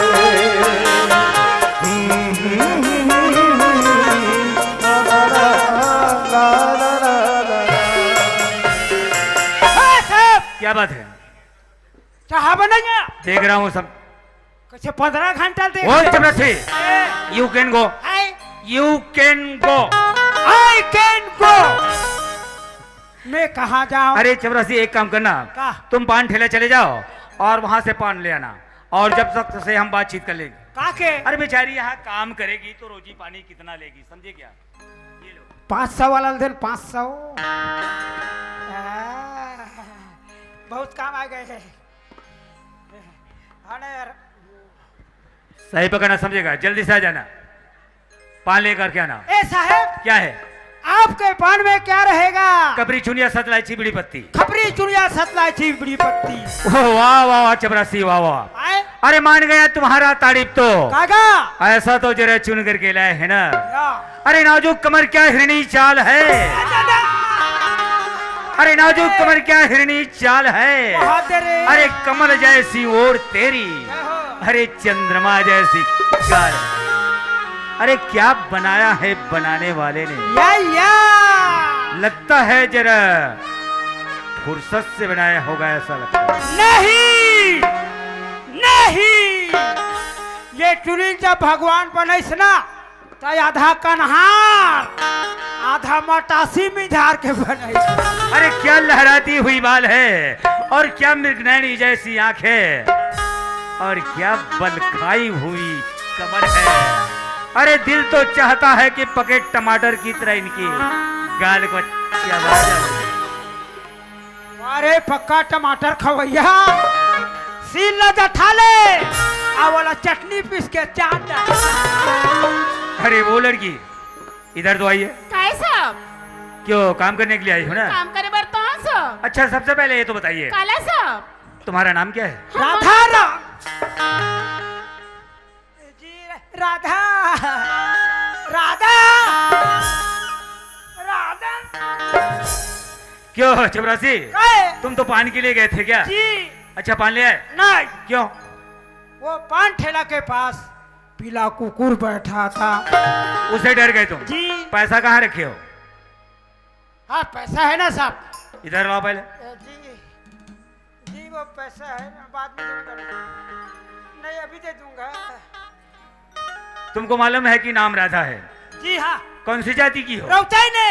क्या बात है? चाह बनाइए। देख रहा हूँ सब। कैसे पंद्रह घंटा देख ओ रहे? चपरासी, ए। You can go। I You can go। I can go। मैं कहाँ जाऊँ? अरे चपरासी, एक काम करना, का? तुम पान ठेला चले जाओ और वहां से पान ले आना, और जब तक से हम बातचीत कर लेंगे। का के? अरे बेचारी यहाँ काम करेगी तो रोजी पानी कितना लेगी, समझे क्या? ये लो। पाँच सौ वाला दे, पाँच सौ। आ, बहुत काम आ गए हैं। हाँ ना यार। सही पकड़ना, समझेगा, जल्दी से आ जाना, पान लेकर के आना। ए साहब, क्या है? आपके पान में क्या रहेगा? खपरी चुनिया सतलाइची बीड़ी पत्ती। खपरी चुनिया सतलाइची बीड़ी पत्ती। ओ, वाह, वाह, वाह, चपरासी, वाह, वाह। आए? अरे, मान गया तुम्हारा तारीफ तो। कागा? ऐसा तो जरा चुन करके लाए है ना। या। अरे, नाजुक कमर क्या हिरणी चाल है। अरे, नाजुक कमर क्या हिरणी चाल है। बहुत रे। अरे, कमल जैसी ओर तेरी। जय हो। अरे, चंद्रमा जैसी गाल। अरे, क्या बनाया है बनाने वाले ने। या, या। लगता है जरा फुर्सत से बनाया होगा, ऐसा लगता है। नहीं, नहीं, ये टुरी जब भगवान बनइस ना, त आधा कन्हार, आधा मटासी मिझार के बनइस। अरे, क्या लहराती हुई बाल है और क्या मृगनयनी जैसी आंख है और क्या बलखाई हुई कमर है। अरे, दिल तो चाहता है कि पके टमाटर की तरह इनकी गाल को चबा जाऊं। अरे, पक्का टमाटर खवैया, सील ला जठा ले, आ वाला चटनी पीस के चाट डाल। अरे, वो लड़की, इधर तो आइए। काय साहब? क्यों, काम करने के लिए आई हो ना? काम करे बर तो हाँ साहब। अच्छा, सबसे पहले ये तो बताइए, काला साहब? तुम्हारा नाम क्या है? हम राधा राम। जी, राधा, राधा, राधा। क्यों चपरासी? काय? तुम तो पान के लिए गए थे क्या? जी। अच्छा, पान ले आए? नहीं। क्यों? वो पान ठेला के पास पीला कुकुर बैठा था। उसे डर गए तुम? जी। पैसा कहाँ रखे हो? हाँ, पैसा है ना साहब। इधर लाओ पहले। ए, जी, जी, वो पैसा है ना, बाद में दूंगा। नहीं, अभी दे दूंगा। तुमको मालूम है कि नाम राधा है? जी हाँ। कौन सी जाति की हो? रौतैने।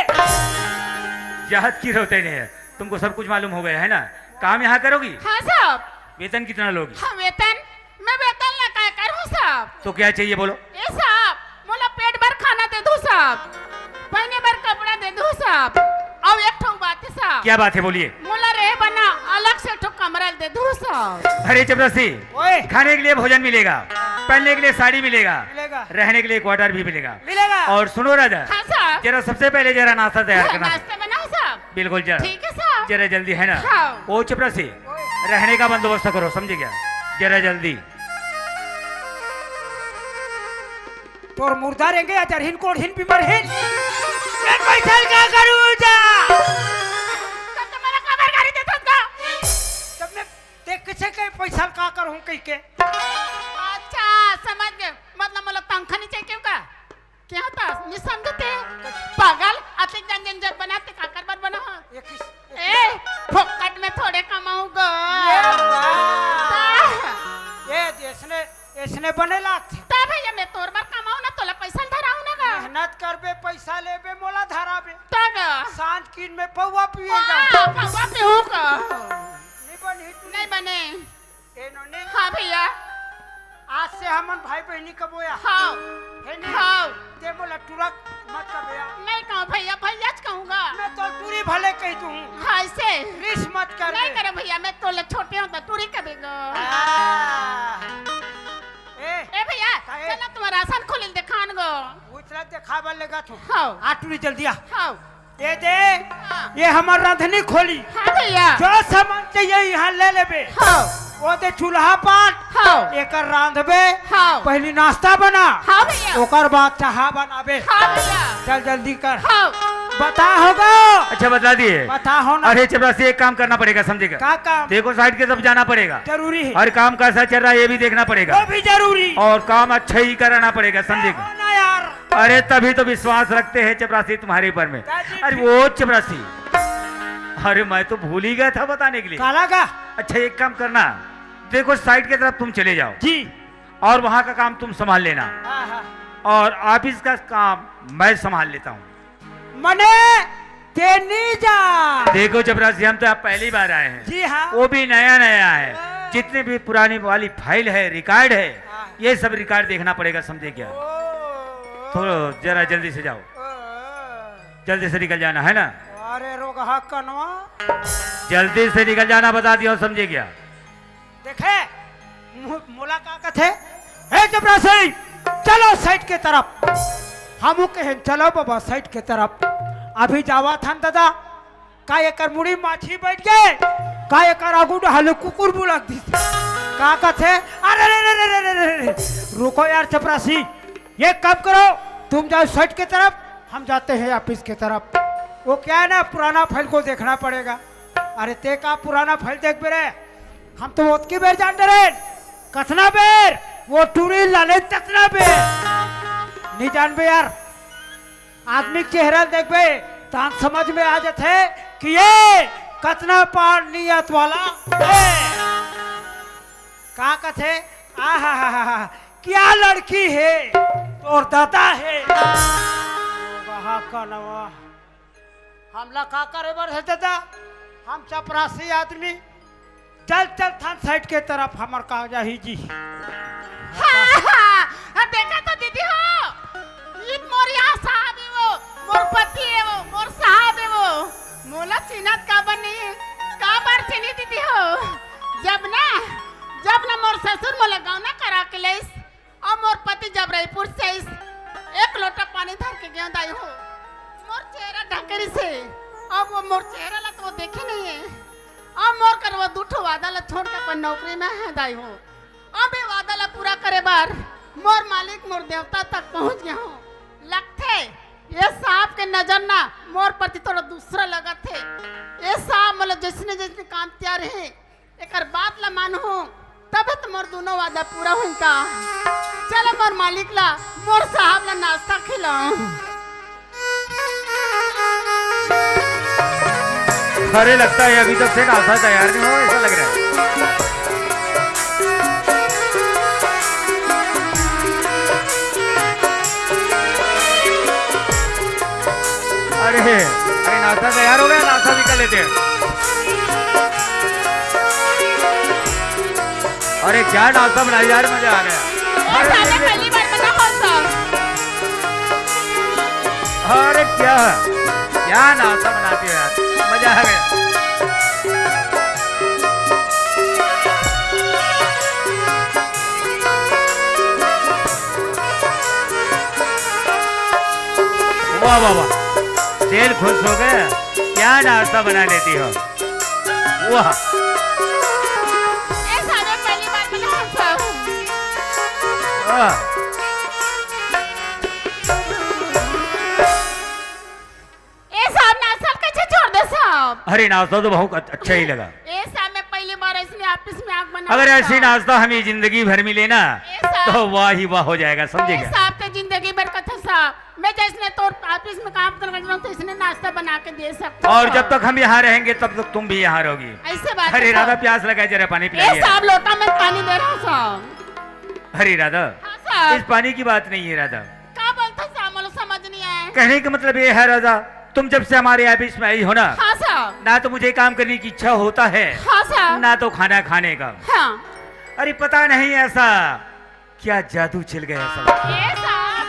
जात की रौतैने है। तुमको सब कुछ मालूम हो गया है ना? काम यहाँ करोगी? हाँ साहब। वेतन कितना लोगी? हाँ, वेतन, मैं वेतन ला काय करूँ साहब? तो क्या चाहिए बोलो? ए साहब, मोला पेट भर खाना दे दो साहब, पहने भर कपड़ा दे दो साहब, अउ एक ठो बात है साहब। क्या बात है, बोलिए। मोला रहे बना अलग से एक ठो कमरा दे दो साहब। अरे चपरासी, ओए। खाने के लिए भोजन मिलेगा, पहनने के लिए साड़ी मिलेगा, मिलेगा। रहने के लिए क्वार्टर भी मिलेगा। मिलेगा। और सुनो राधा, हाँ साहब। जरा सबसे पहले जरा नाश्ता तैयार करना। नाश्ता बनाओ साहब। बिल्कुल, जरा। ठीक है साहब। जरा जल्दी, है ना? हाँ। ओ चपरासी, रहने का बंदोबस्त करो, समझे क्या? जरा जल्दी। तोर मुर्दा रेंगे या जरहिन कोड़हिन बिमरहिन। ए पैसा का करूँ जा? तब तो मेरा कबर गाड़ी देता था। तब मैं देख किसे के पैसा का करूँ कह के। अच्छा, समझ गए। मतलब, मतलब तनखा नहीं चाहिए क्यों का? क्या होता? नहीं समझते? पागल, अतिक जन जन जग बनाते, काकर बर बना हो? ये किस, ये ए, किस फोकट में थोड़े कमाऊंगा। ये वाह। ता- ये इसने, इसने बने लागथे। ता भैया, मैं तोर बर कमाऊं ना, तोला पैसा धराऊं ना गा। मेहनत करबे, पैसा लेबे, मोला धराबे। ता गा। सांझ किन में पौवा पिए वाह, जा। पौवा पीऊं का? नहीं बनी तू। नहीं बने। ए नोनी। हाँ भैया। आज से हमन भाई बहिनी कबो या। हाँ। हे नी? हाँ। ते मोला टुरा मत कबे या। नहीं कहूँ भैया, भैया च कहूँगा। मैं तो टुरी भले कह दूँ। हाँ, ऐसे। रिस मत कर नहीं बे। करे भैया, मैं तोले छोटे हूँ तो टुरी कबे गो। आ। ए। ए भैया, का ए? चलो तुम्हारा राशन खोलिल दिखान गो। उतरा दिखाबा लेगा तू। हाँ। आ टुरी जल्दी आ। हाँ। दे दे। हाँ। ये हमर रांधनी खोली। हाँ भैया। जो सामान चाहिए यहाँ ले लेबे। हाँ। वो दे चूल्हा पाट। हाँ। एकर रांधबे। हाँ। पहली नाश्ता बना। हाँ भैया। ओकर बाद चाहा बनाबे। हाँ भैया। चल जल्दी कर। हाँ। बता होगा। अच्छा, बता दिए। बता हो ना। अरे चपरासी, एक काम करना पड़ेगा, समझेगा? का काम? देखो, साइड के सब जाना पड़ेगा। जरूरी है। और काम कैसा चल रहा है, ये भी देखना पड़ेगा। वो भी जरूरी। और काम अच्छा ही कराना पड़ेगा, समझेगा? हाँ ना यार। अरे, तभी तो विश्वास रखते हैं चपरासी तुम्हारे ऊपर में। दादी अरे, फिर वो चपरासी, अरे, मैं तो भूल ही गया था बताने के लिए। काला का? अच्छा, एक काम करना, देखो, साइड की तरफ तुम चले जाओ जी। और वहां का काम तुम संभाल लेना। हाँ, हाँ। और ऑफिस का काम मैं संभाल लेता हूँ। मने, ते नहीं जा। देखो चपरासी, हम तो आप पहली बार आए हैं। जी हाँ। वो भी नया नया है। हाँ। जितने भी पुरानी वाली फाइल है, रिकॉर्ड है, हाँ। ये सब रिकॉर्ड देखना पड़ेगा, समझे क्या? ओ। थोड़ा जरा जल्दी से जाओ। ओ। जल्दी से निकल जाना है ना। अरे रोगहा कनवा। जल्दी से निकल जाना, बता दिया, समझे क्या? देखे, मु-, मोला का कथे? ए चपरासी, चलो साइड के तरफ। हमू कहेन, चलो बाबा साइड के तरफ। अभी जावा थन दादा, का एकर मुड़ी माछी बैठ गए, का एकर आगू डहालू कुकुर बुलक दिस। का कथे? अरे रे रे रे रे रे रे, रुको यार चपरासी, ये काम करो, तुम जाओ साइड के तरफ, हम जाते हैं ऑफिस के तरफ। वो क्या है ना, पुराना फाइल को देखना पड़ेगा। अरे ते का पुराना फाइल देखबे रे, हम तो ओतकी बेर जान डरेन। कतना बेर वो टूरी लाने, ततना बेर। नहीं जानबे यार, आदमी के चेहरा देखबे, तहां समझ में आ जाथे कि ये कतना पार नियत वाला है। का कथे? आहा, क्या लड़की है, तोर दादा है। वाह कनवा। हमला का करे बर हे दादा? हम चपरासी आदमी। चल, चल, थान साइड के तरफ हमर का जाही जी। हाँ, हाँ, हाँ, देखा तो दीदी हो, ईद मोर यहाँ साहब है वो, मोर पति है वो, मोर साहब है वो। मोला चिन्हत काबर नहीं है, काबर चिन्ही दीदी हो? जब ना, जब ना मोर ससुर मोला गौना करा के लेस, अब मोर पति जब रईपुर से आइस, एक लोटा पानी धर के गेंव दाई हो। मोर चेहरा ढकेरी से, अब वो मोर चेहरा ला तो वो देखे नहीं है। अब मोर कर वो दू ठो वादा ला छोड़ के अपन नौकरी में है दाई हो। अब ये वादा ला पूरा करे बर मोर मालिक, मोर देवता तक पहुंच गया हो। लगथे ये साहब के नजर ना मोर प्रति थोड़ा दूसरा लगत है। ये साहब मतलब जैसने जैसने काम तियार है, एकर बात ला मानहूं, तभे तो मोर दूनो वादा पूरा होई का। चल मोर मालिक ला, मोर साहब ला नाश्ता खिलाऊं। अरे लगता है अभी तक से नाश्ता तैयार नहीं हुआ, ऐसा लग रहा है। अरे, अरे नाश्ता तैयार हो गया, नाश्ता भी कर लेते हैं। अरे क्या नाश्ता बनाया यार, मजा आ गया। अरे, पहली बार बना हो सब। अरे क्या, क्या नाश्ता बनाते हो यार, मजा आ गया। वाह, वाह, वाह। दिल खुश हो गए। क्या नाश्ता बना लेती हो? वाह। ए साहब, मैं पहली बार बना रहा हूँ। वाह। ए साहब, नाश्ता कैसे छोड़ दे साहब? अरे, नाश्ता तो बहुत अच्छ-, अच्छा ही लगा। ए साहब, मैं पहली बार ऐसे ऑफिस में आग बना अगर रहा ऐसी हूँ। नाश्ता हमें जिंदगी भर मिले ना, ए साहब। तो वाह ही वाह हो जाएगा, समझे ए क्या? साहब, तो जिंदगी भर कथा साहब, मैं जैसने तोर ऑफिस में काम कर रही हूँ, तो इसने नाश्ता बना के दे सकता और हूँ। जब तक हम यहाँ रहेंगे, तब तक तुम भी यहाँ रहोगी। ऐसे बात अरे है राधा, साहब। प्यास लगा है, जरा पानी ए पिलाइए। साहब, लोटा में पानी दे रहा हूँ साहब। अरे राधा, हाँ साहब। इस पानी की बात नहीं है राधा। का बोलता साहब, मोला समझ नहीं आया। कहने का मतलब ये है राधा, तुम जब से हमारे ऑफिस में आई हो ना, हाँ साहब। ना तो मुझे काम करने की इच्छा होता है, हाँ साहब। ना तो खाना खाने का। हाँ। अरे पता नहीं ऐसा क्या जादू चल गया सब। ए साहब,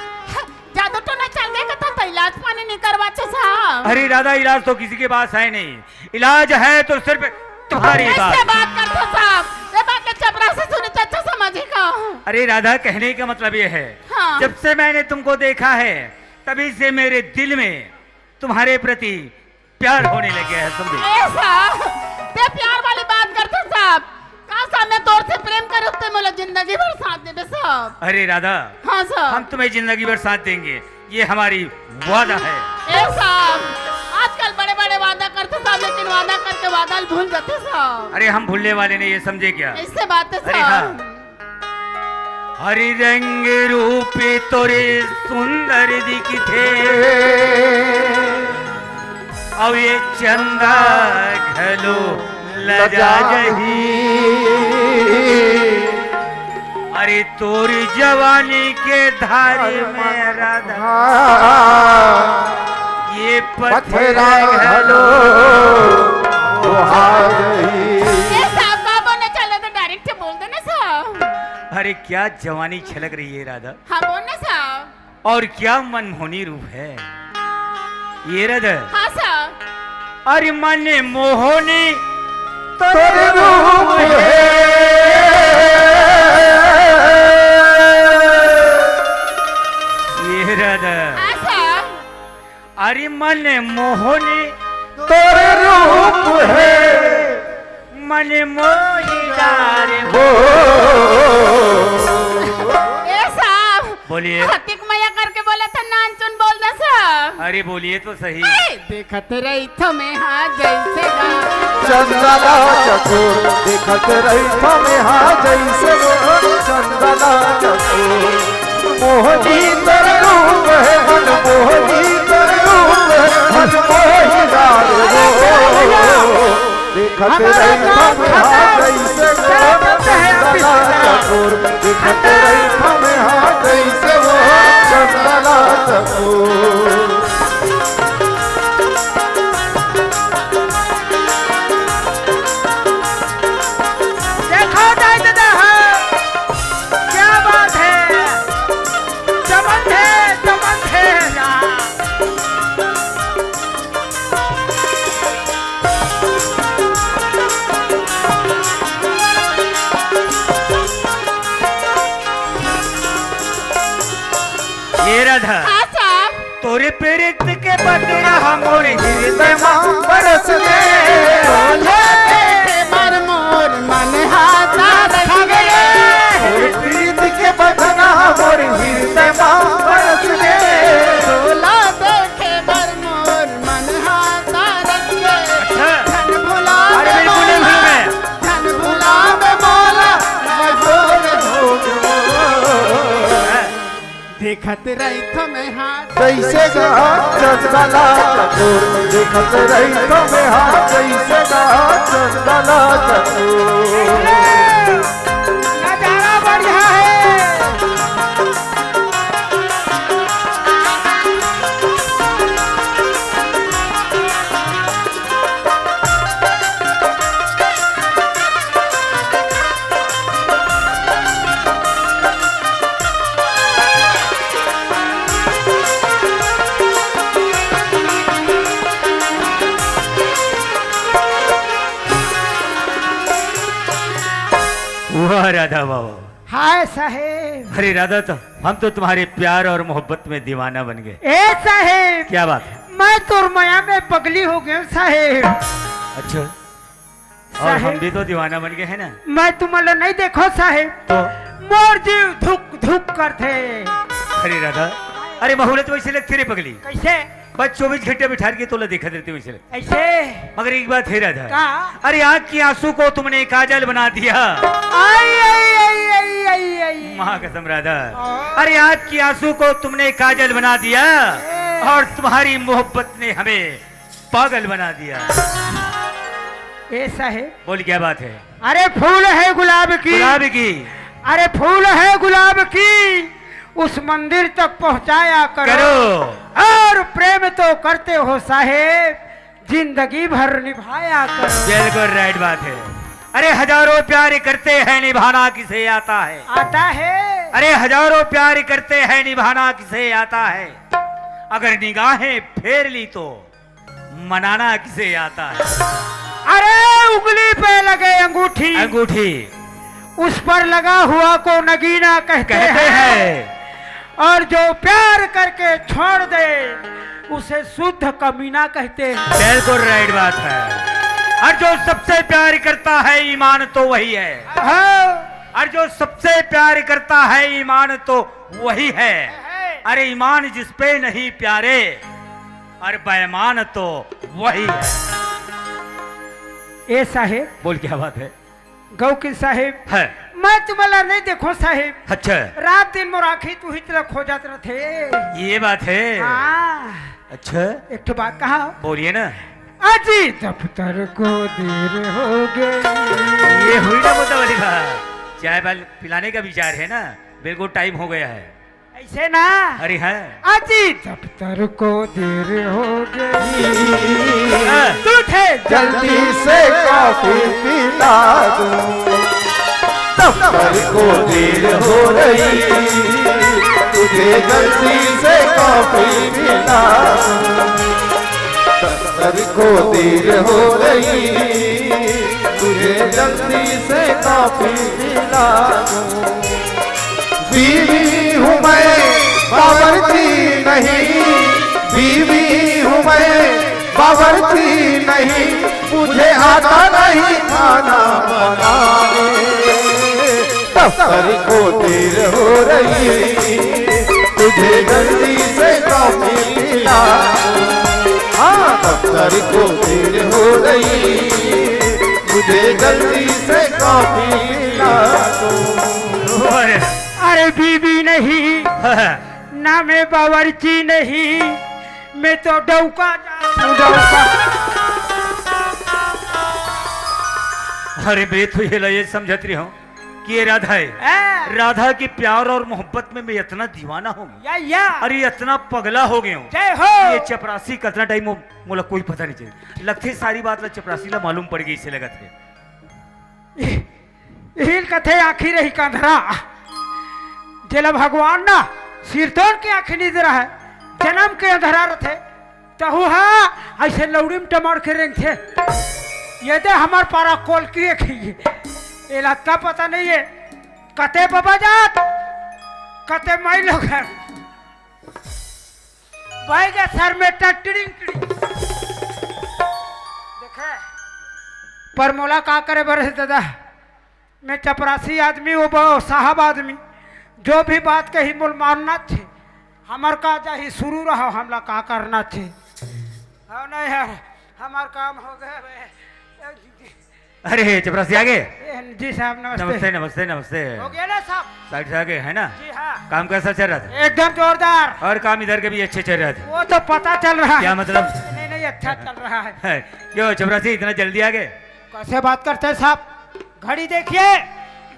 जादू तो ना चल गया, कथा तो इलाज पानी नहीं करवाते साहब। अरे राधा, इलाज तो किसी के पास है नहीं, इलाज है तो सिर्फ तुम्हारी कैसे बात। बात करते साहब? ये बात तो चपरासी सुनी तो अच्छा समझी का। अरे राधा, कहने का मतलब ये है, हाँ। जब से मैंने तुमको देखा है, तभी से मेरे दिल में तुम्हारे प्रति प्यार होने लग गया है, समझे? ए साहब, ते प्यार वाली बात करते साहब। का साहब, मैं तोर से प्रेम करूँ, ते मोला जिंदगी भर साथ देबे साहब। अरे राधा, हाँ साहब। हम तुम्हें जिंदगी भर साथ देंगे, ये हमारी वादा है। ए साहब, आजकल बड़े-बड़े वादा करते साहब, लेकिन वादा करके वादा ल भूल जाते साहब। अरे हम भूलने वाले नहीं, ये समझे क्या? ऐसे बात है अरे हाँ। साहब। हरि रंग रूप तोरे सुंदर दिखथे, अउ ये चंदा घलो लजा जही। अरे तोरी जवानी के धारी में राधा, ये पथरा घलो बोहा जही। ए साहब, का बोलना चाह रहे थे? डायरेक्ट बोल देना साहब। अरे क्या जवानी छलक रही है राधा। हाँ, बोल ना साहब। और क्या मनमोहनी रूप है ये राधा। हाँ साहब। अरे मन मोहनी तोर रूप है। ये राधा। हाँ साहब। अरे मन मोहनी तोर रूप है, मन मोही डारे हो। ए साहब, बोलिए। हतिक मया करके बोला था, नानचुन बोल दे साहब। अरे बोलिए तो सही। ए, देखत रही थो मैं हाँ जैसे गा। चंदा ला चकोर, देखत रही थो मैं हाँ जैसे गा। चंदा ला चकोर। मोहनी तोर रूप है, मन मोहनी तोर रूप है, मन मोही डारे हो। देखत रही हम हाँ जैसे वो चंदा ला चकोर, देखत रही हम हाँ जैसे वो चंदा ला चकोर। देखो दाई दादा, हाँ। क्या बात है? चमन है, चमन है यार। ये राधा। हाँ साहब। तोरे प्रीत के बदरा मोर हृदय मा बरस दे। तोला देखे बर मोर मन हा तरस गे। तोरे प्रीत के बदरा मोर हृदय मा बरस दे। तोला देखे बर मोर मन हा तरस गे। अच्छा। झन भुलावे अरे बिल्कुल नहीं भूलूं मोला, मैं। झन भुलावे मोला, मैं तोर हो गयो। देखत रहिथों मैं हाँ जैसे गा चंदा ला चकोर, देखत रहिथों मैं हाँ जैसे गा चंदा ला चकोर। नजारा बढ़िया है। वाह राधा वाह। हाय साहेब। अरे राधा, तो हम तो तुम्हारे प्यार और मोहब्बत में दीवाना बन गए। ए साहेब। क्या बात है? मैं तोर मया में पगली हो गयो साहेब। अच्छा, और हम साहेब। भी तो दीवाना बन गए हैं ना। मैं तुमला नहीं देखो साहेब, तो? मोर जीव धुक धुक करथे। अरे राधा, अरे महूं ला तो वैसे लगथे रे पगली। कैसे? बस चौबीस घंटे बिठार के तोला देखत रहते वैसे लगथे। ऐसे? मगर एक बात है राधा। का? अरे आंख की आंसू को तुमने काजल बना दिया। आई, आई, आई, आई, आई, आई। माँ कसम राधा। हाँ। अरे आंख की आंसू को तुमने काजल बना दिया ए। और तुम्हारी मोहब्बत ने हमें पागल बना दिया। ए साहेब। बोल, क्या बात है? अरे फूल है गुलाब की। गुलाब की। अरे फूल है गुलाब की, उस मंदिर तक पहुंचाया करो। करो। और प्रेम तो करते हो साहेब, जिंदगी भर निभाया करो। बिल्कुल राइट बात है। अरे हजारों प्यार करते हैं, निभाना किसे आता है? आता है। अरे हजारों प्यार करते हैं, निभाना किसे आता है? अगर निगाहें फेर ली तो मनाना किसे आता है? अरे उंगली पे लगे अंगूठी, अंगूठी। उस पर लगा हुआ को नगीना कहते कहते हैं। हैं। और जो प्यार करके छोड़ दे, उसे शुद्ध कमीना कहते हैं। बिल्कुल राइट बात है। और जो सबसे प्यार करता है ईमान तो वही है। हाँ। और जो सबसे प्यार करता है ईमान तो वही है। है। अरे ईमान जिस पे नहीं प्यारे, और बेईमान तो वही है। ए साहेब। बोल, क्या बात है? गौ की साहेब। है। मैं तुम्हाला नहीं देखो साहेब। अच्छा। रात दिन मोर आँखी तुही तरफ खोजत रथे। ये बात है। हाँ। अच्छा। एक ठो बात कहा। बोलिए ना। अजी दफ्तर को देर हो गई। ये हुई ना मुद्दा वाली बात। चाय पाल-, पिलाने का विचार है ना, बिल्कुल टाइम हो गया है। ऐसे ना। अरे हाँ। अजी दफ्तर को देर हो गई। हाँ। तुझे जल्दी से कॉफी पिला दूं। दफ्तर को देर हो रही, तुझे जल्दी से कॉफी पिला दूं। दफ्तर को देर हो रही, तुझे जल्दी से कॉफी पिला दूं। बीवी हूँ मैं, बावर्ची नहीं, बीवी हूँ मैं, बावर्ची नहीं, मुझे आता नहीं खाना बनाने। दफ्तर को देर हो रही, तुझे जल्दी से कॉफी पिला। हाँ, दफ्तर को देर हो रही, मुझे जल्दी से कॉफी पिला। अरे, अरे बीवी नहीं, हाँ। ना मैं बावर्ची नहीं, मैं तो डौका जा-, डौका। अरे मैं तो ये ला ये समझत रही हूँ कि ये राधा है। ए। राधा की प्यार और मोहब्बत में मैं इतना दीवाना हो गया। या, या। अरे इतना पगला हो गया हूँ। जय हो। ये चपरासी कतना टाइम हो, मोला कोई पता नहीं चले। लगथे सारी बात ला चपरासी ला मालूम पड़ गई, इसे लगत है। इहिल कथे आँखी रही का अंधरा, जेला भगवान ना सिरतोन के आँखी नहीं दे रहा है, जन्म के अंधरा रथे, तहु हा ऐसे लौड़ी में टमार के रेंगथे। ये दे हमार पारा कोल की एक ही, एला का पता नहीं है, कते बबा जात, कते माई लोग है। बैगे सर में टटड़िंग टिड़िंग। देखे, पर मोला का करे बर हे दादा? मैं चपरासी आदमी, वो बहु साहब आदमी। जो भी बात कही मोल मानना छे। हमर का जाही शुरू रहो, हमला का करना छे? हाँ, नहीं यार, हमार काम हो गया बे। अरे, चपरासी आगे। ए, जी साहब, नमस्ते। नमस्ते, नमस्ते, नमस्ते। हो गया ना साहब? साइड से आगे, है ना? जी हाँ। काम कैसा चल रहा था? एकदम जोरदार। और काम इधर के भी अच्छे चल रहे थे? वो तो पता चल रहा है। क्या मतलब? नहीं, नहीं, अच्छा चल रहा है। है। क्यों चपरासी, इतना जल्दी आ गए? कैसे बात करते हैं साहब? घड़ी देखिए,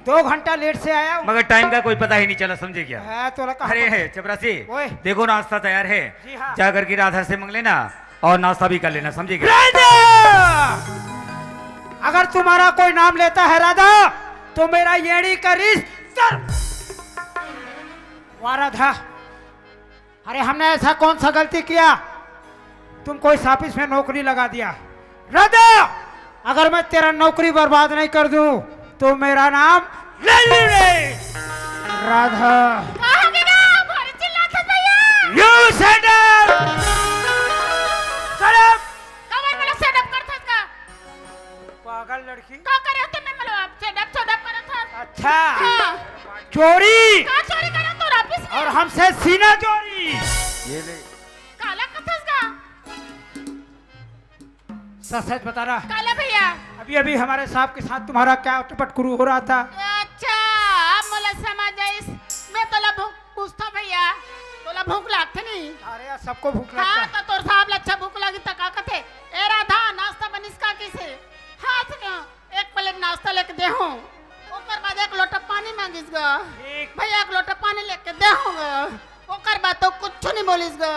दो घंटा लेट से आया हूँ। मगर टाइम का कोई पता ही नहीं चला, समझे क्या? हाँ, तो लगा। अरे, है, चपरासी, ओए। देखो नाश्ता तैयार है। जी हाँ। जाकर के राधा से मांग लेना। और नाश्ता भी कर लेना, समझे क्या? राधा! अगर तुम्हारा कोई नाम लेता है राधा, तो मेरा एड़ी का रिश्ता। वाह राधा, अरे हमने ऐसा कौन सा गलती किया, तुमको इस ऑफिस में नौकरी लगा दिया? राधा, अगर मैं तेरा नौकरी बर्बाद नहीं कर दूं, तो मेरा नाम लल्लू नहीं, राधा। कहाँ गया? भारी चिल्लात हस भैया। You shut up! लड़की। का करे होते मैं मतलब आप चेडप चोदप करत हस? अच्छा। हाँ। चोरी। का चोरी करे तोर ऑफिस में? और हमसे सीना चोरी। ये ले। काला कथस का? सच सच बताना। काला भैया। अभी अभी हमारे साहब के साथ तुम्हारा क्या टपटकुरू हो रहा था? अच्छा, अब मोला समझ आइस। मैं तोला भूख पूछता भैया, तोला भूख लागथे नहीं? अरे यार, सबको भूख लगता हाँ, है। तो तोर साहब ला अच्छा भूख लगी त का कथे? ए राधा, नाश्ता बनिस का किसे? हाँ, सुनो, एक प्लेट नाश्ता लेके दे हूँ। ओकर बाद एक लोटा पानी मांगिस गा। ठीक। भैया, एक लोटा पानी लेके दे हूँ गा। ओकर बाद तो कुछ नहीं बोलिस गा।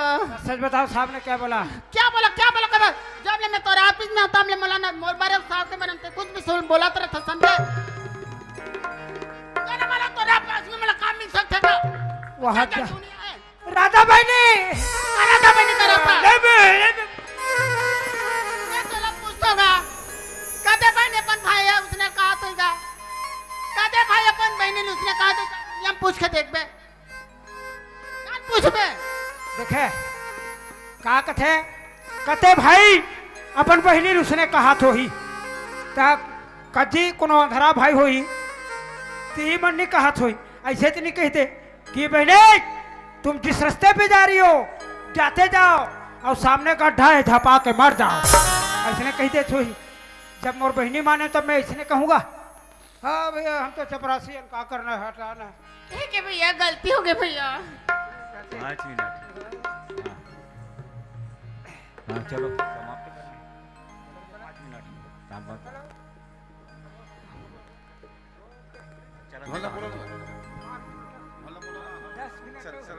सच बताओ, साहब ने क्या बोला? क्या बोला, क्या बोला, कब? जब ले मैं तोरे ऑफिस में हूँ, तब ले मोला ना, मोर बारे में, साहब के बारे में ते कुछ भी सुन बोलत रहत हस, समझे? तेरे वाला तोरे ऑफिस में मोला काम मिल सकथे का? वहाँ क्या क्या? दुनिया है? राधा बहिनी। राधा बहिनी का राधा। ले बे, ले बे। मैं तोला पूछता हूँ गा। कदे बहिनी अपन भाई हे उसने कहा तो गा। कदे भाई अपन बहिनी ने उसने कहा तो गा। हम पूछ के देख बे। कान पूछबे। देखे, का कथे? कथे भाई, अपन बहिनी उसने कहात होही। त कदी कोनो अंधरा भाई होही, तिही मन नहीं कहात होही। ऐसे तो नहीं कहते कि बहने, तुम जिस रास्ते पे जा रही हो, जाते जाओ और सामने गड्ढा है, झपा के मर जाओ। ऐसने कह देत होही। जब मोर बहिनी माने, तब मैं ऐसने कहूँगा। हाँ भैया, हम तो चपरासी हन, का करना है, हटाना। ठीक है भैया, गलती हो गई भैया। पाँच मिनट। हाँ। हाँ, चलो, समाप्त कर लें। पाँच मिनट। काम बात। चलो, बोलो, बोलो, बोलो। बोलो, बोलो। चल, चल, चल।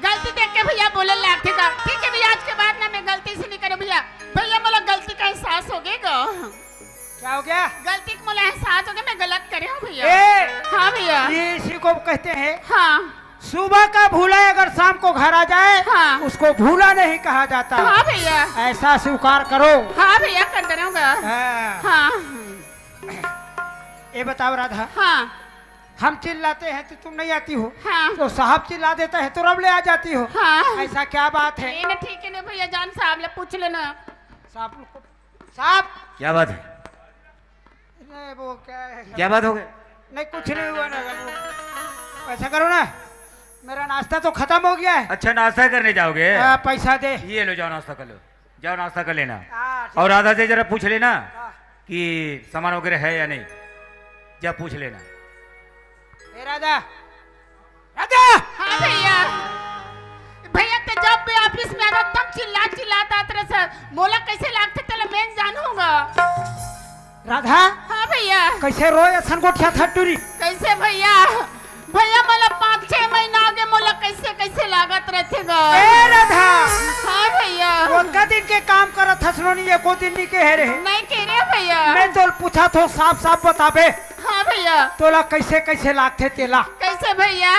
गलती देख के भैया बोले ला, ठीक है? ठीक है भैया, आज के बाद ना मैं गलती से नहीं करूँ भैया। भैया, मोला गलती का एहसास हो गया गा। क्या हो गया? गलती का मोला एहसास हो गया, मैं गलत करे हूँ भैया। ए! हाँ भैया। ये इसी को कहते हैं, हाँ। सुबह का भूला अगर शाम को घर आ जाए, हाँ। उसको भूला नहीं कहा जाता। हाँ भैया। ऐसा स्वीकार करो। हाँ भैया, कर दे रहूँगा। हाँ। हाँ। ये बताओ राधा, हाँ। हम चिल्लाते हैं तो तुम नहीं आती हो, हाँ। तो साहब चिल्ला देता है तो रब ले आ जाती हो। हाँ। ऐसा क्या बात है? ये ना ठीक है ना भैया, जान साहब ले पूछ लेना। साहब को, साहब। क्या बात है? नहीं, वो क्या है? क्या बात हो गई? नहीं, कुछ नहीं हुआ ना। वो ऐसा करो ना, मेरा नाश्ता तो खत्म हो गया है। अच्छा, नाश्ता करने जाओगे? हाँ, पैसा दे। ये लो, जाओ नाश्ता कर लो, जाओ नाश्ता कर लेना। हाँ, ठीक। और राधा से जरा पूछ लेना हाँ। कि सामान वगैरह है या नहीं, जा पूछ लेना। ए राधा, राधा! हाँ भैया। भैया, ते जब भी ऑफिस में आता, एकदम चिल्ला चिल्लात आत रहे सर। मोला कैसे लागथे, तेला मैं जानूंगा। राधा? हाँ भैया। कैसे रोए असन गोठियाथस टूरी? कैसे भैया? भैया, मोला पाँच छह महीना आगे मोला कैसे कैसे लागत रहथे गा। ए राधा! हाँ भैया। ओतका दिन के काम करत हस नोनी, एको दिन नहीं कहे रहे। नहीं कहे रहे भैया। मैं तो पूछत हों, साफ साफ बताबे। हाँ भैया। तोला कैसे कैसे लागथे तेला? कैसे भैया?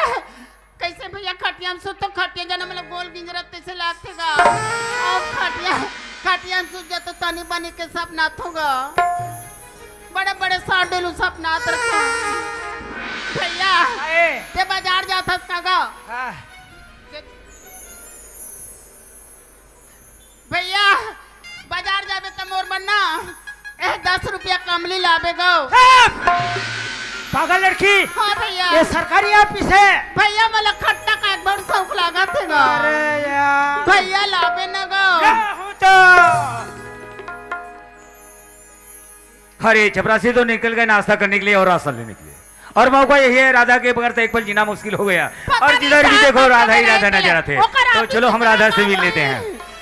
कैसे भैया? खटिया में सुत तो खटिया जाना मतलब गोल गिंजरत तैसे लागथे गा। अब खटिया, खटिया में सुत जा तो तनी बनी के सपनाथों गा। बड़े बड़े साडुल सपनात रखे। भैया, आए। ते बाजार जात हस का गा? हाँ। भैया, बाजार जाबे त मोर बर ना, ए, दस रुपया कमली लाबे गो। ए! पागल लड़की। हाँ भैया। ये सरकारी ऑफिस है। भैया, मोला खट्टा का एक बार शौक लागत हे गो। अरे यार। भैया, लाबे ना गो। ना हो तो। अरे, चपरासी तो निकल गए नाश्ता करने के लिए और राशन लेने के लिए। और मौका यही है, राधा के बगैर तो एक पल जीना मुश्किल हो गया। पता और नहीं जिधर भी कहाँ देखो, राधा ही राधा नजर आते हैं। ओकर तो ऑफिस चलो, हम राधा से मिल लेते हैं।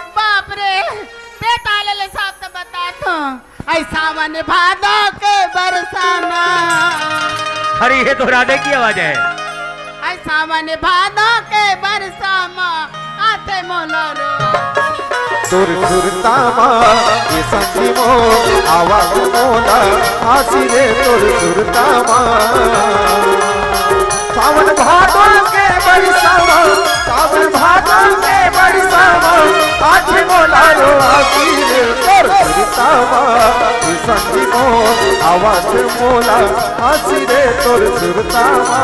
बाप रे, ते ताले ले साथ तो बता तो। ऐ सावन भादो के बरसाना। अरे, ये तो राधे की आवाज है। ऐ सावन भादो के बरसामा, आथे मोला रो। तोर सुरतामा, ये संगी मो, आवाज मोला, आसी रे तोर सुरतामा। सावन भादो के बरसामा, सावन भादो के बरसामा, आथे मोला रो आसी रे तोर सुरतामा, ये संगी मो, आवाज मोला, आसी रे तोर सुरतामा।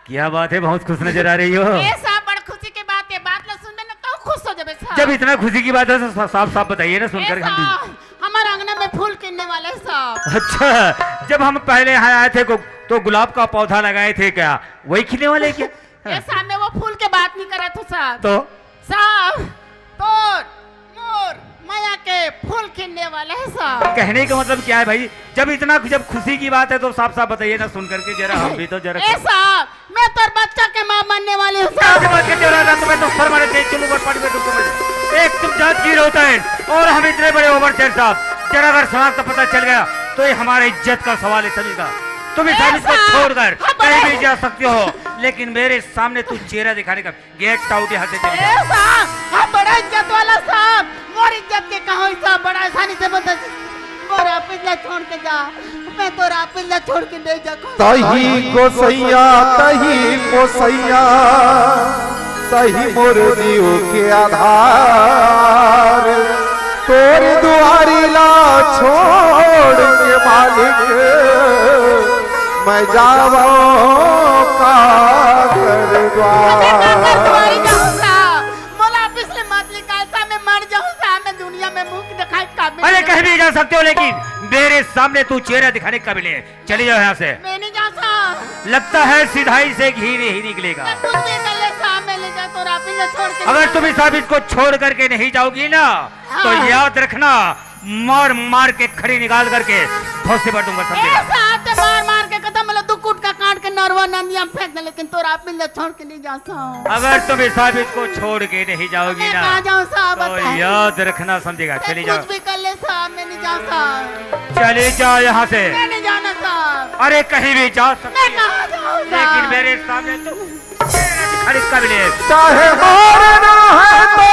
क्या बात है, बहुत खुश नजर आ रही हो। ए साहब, बड़ खुशी के बात, ये बात ला सुनबे ना तो खुश हो जाबे साहब। जब इतना खुशी की बात है तो सा-, साफ साफ बताइए ना, ए सुनकर हम भी। साहब, हमारे अंगना में फूल खिलने वाला है साहब। अच्छा, जब हम पहले यहाँ आए थे गु-, तो गुलाब का पौधा लगाए थे क्या, वही खिलने वाले हैं क्या? ए साहब, मैं वो फूल के बात नहीं कर रहा था साहब। तो? साहब, तोर मोर मया के फूल खिलने वाला है साहब। कहने का मतलब क्या है भाई? जब इतना, जब खुशी की बात है तो साफ साफ बताइए ना, सुन करके जरा हम भी तो जरा ए साहब, मैं तोर बच्चा के माँ बनने वाली हूँ साहब। बात करते हो राजा, तुम्हें तो शर्म आनी चाहिए, तुम ऊपर पानी में डूब के मर जाओ। एक तुम जात की होता है और हम इतने बड़े ओवर साहब, जरा अगर शराब का पता चल गया तो ये हमारे इज्जत का सवाल है सभी का। तुम इस ए आदमी को साहब, छोड़कर हम कहीं बड़े भी जा सकते हो, लेकिन मेरे सामने तू चेहरा दिखाने का, गेट आउट, यहाँ से चले ए जाओ। साहब, हम बड़ा इज्जत वाला साहब, मोर इज्जत के कहो साहब, बड़ा आसानी से बोलता है, मोर ऑफिस ला छोड़ के जा, मैं तोर ऑफिस ला छोड़ के नहीं जा। तही गोसैया, तही गोसैया, तही मोर जीव के आधार। तोर दुआरी ला छोड़ के मालिक, मैं जावं काकर अबे काकर द्वार। दुआरी जाऊं साहब, मोला ऑफिस ले मत निकाल साहब, मैं मर जाऊं साहब, मैं दुनिया में मुंह दिखाई काबिल अरे नहीं। कहीं भी जा सकते हो, लेकिन मेरे सामने तू चेहरा दिखाने काबिल है। चली जाओ यहाँ से। मैं नहीं जा साहब। लगता है सिधाई से घी नहीं निकलेगा। मैं कुछ भी कर ले साहब, मैं ले जा तो राफी ने छोड़ के अगर नहीं तुम इस साबित को छोड़ करके नहीं जाओगी ना, तो हाँ। याद रखना, मार मार के खड़ी निकाल करके धोसी भर दूंगा, ए समझेगा? साहब, ते मार मार के खत्म, मतलब, दू कुट का काट के नरवा नंदिया में फेंक दे, लेकिन तोर आप मिल छोड़ के नहीं जा साहब। अगर तुम इस साबित को छोड़ के नहीं जाओगी मैं ना, कहाँ जाऊँ साहब, तो बताइए। याद रखना, समझेगा? मैं चली जाओ। कुछ भी कर ले साहब, मैं नहीं जा साहब। चली जाओ यहाँ से। मैं नहीं जाना साहब। अरे, कहीं भी जा सकती मैं हो, कहाँ जाऊँ लेकिन साहब? मेरे सामने तो खड़ी कब ले। चाहे मारना है तो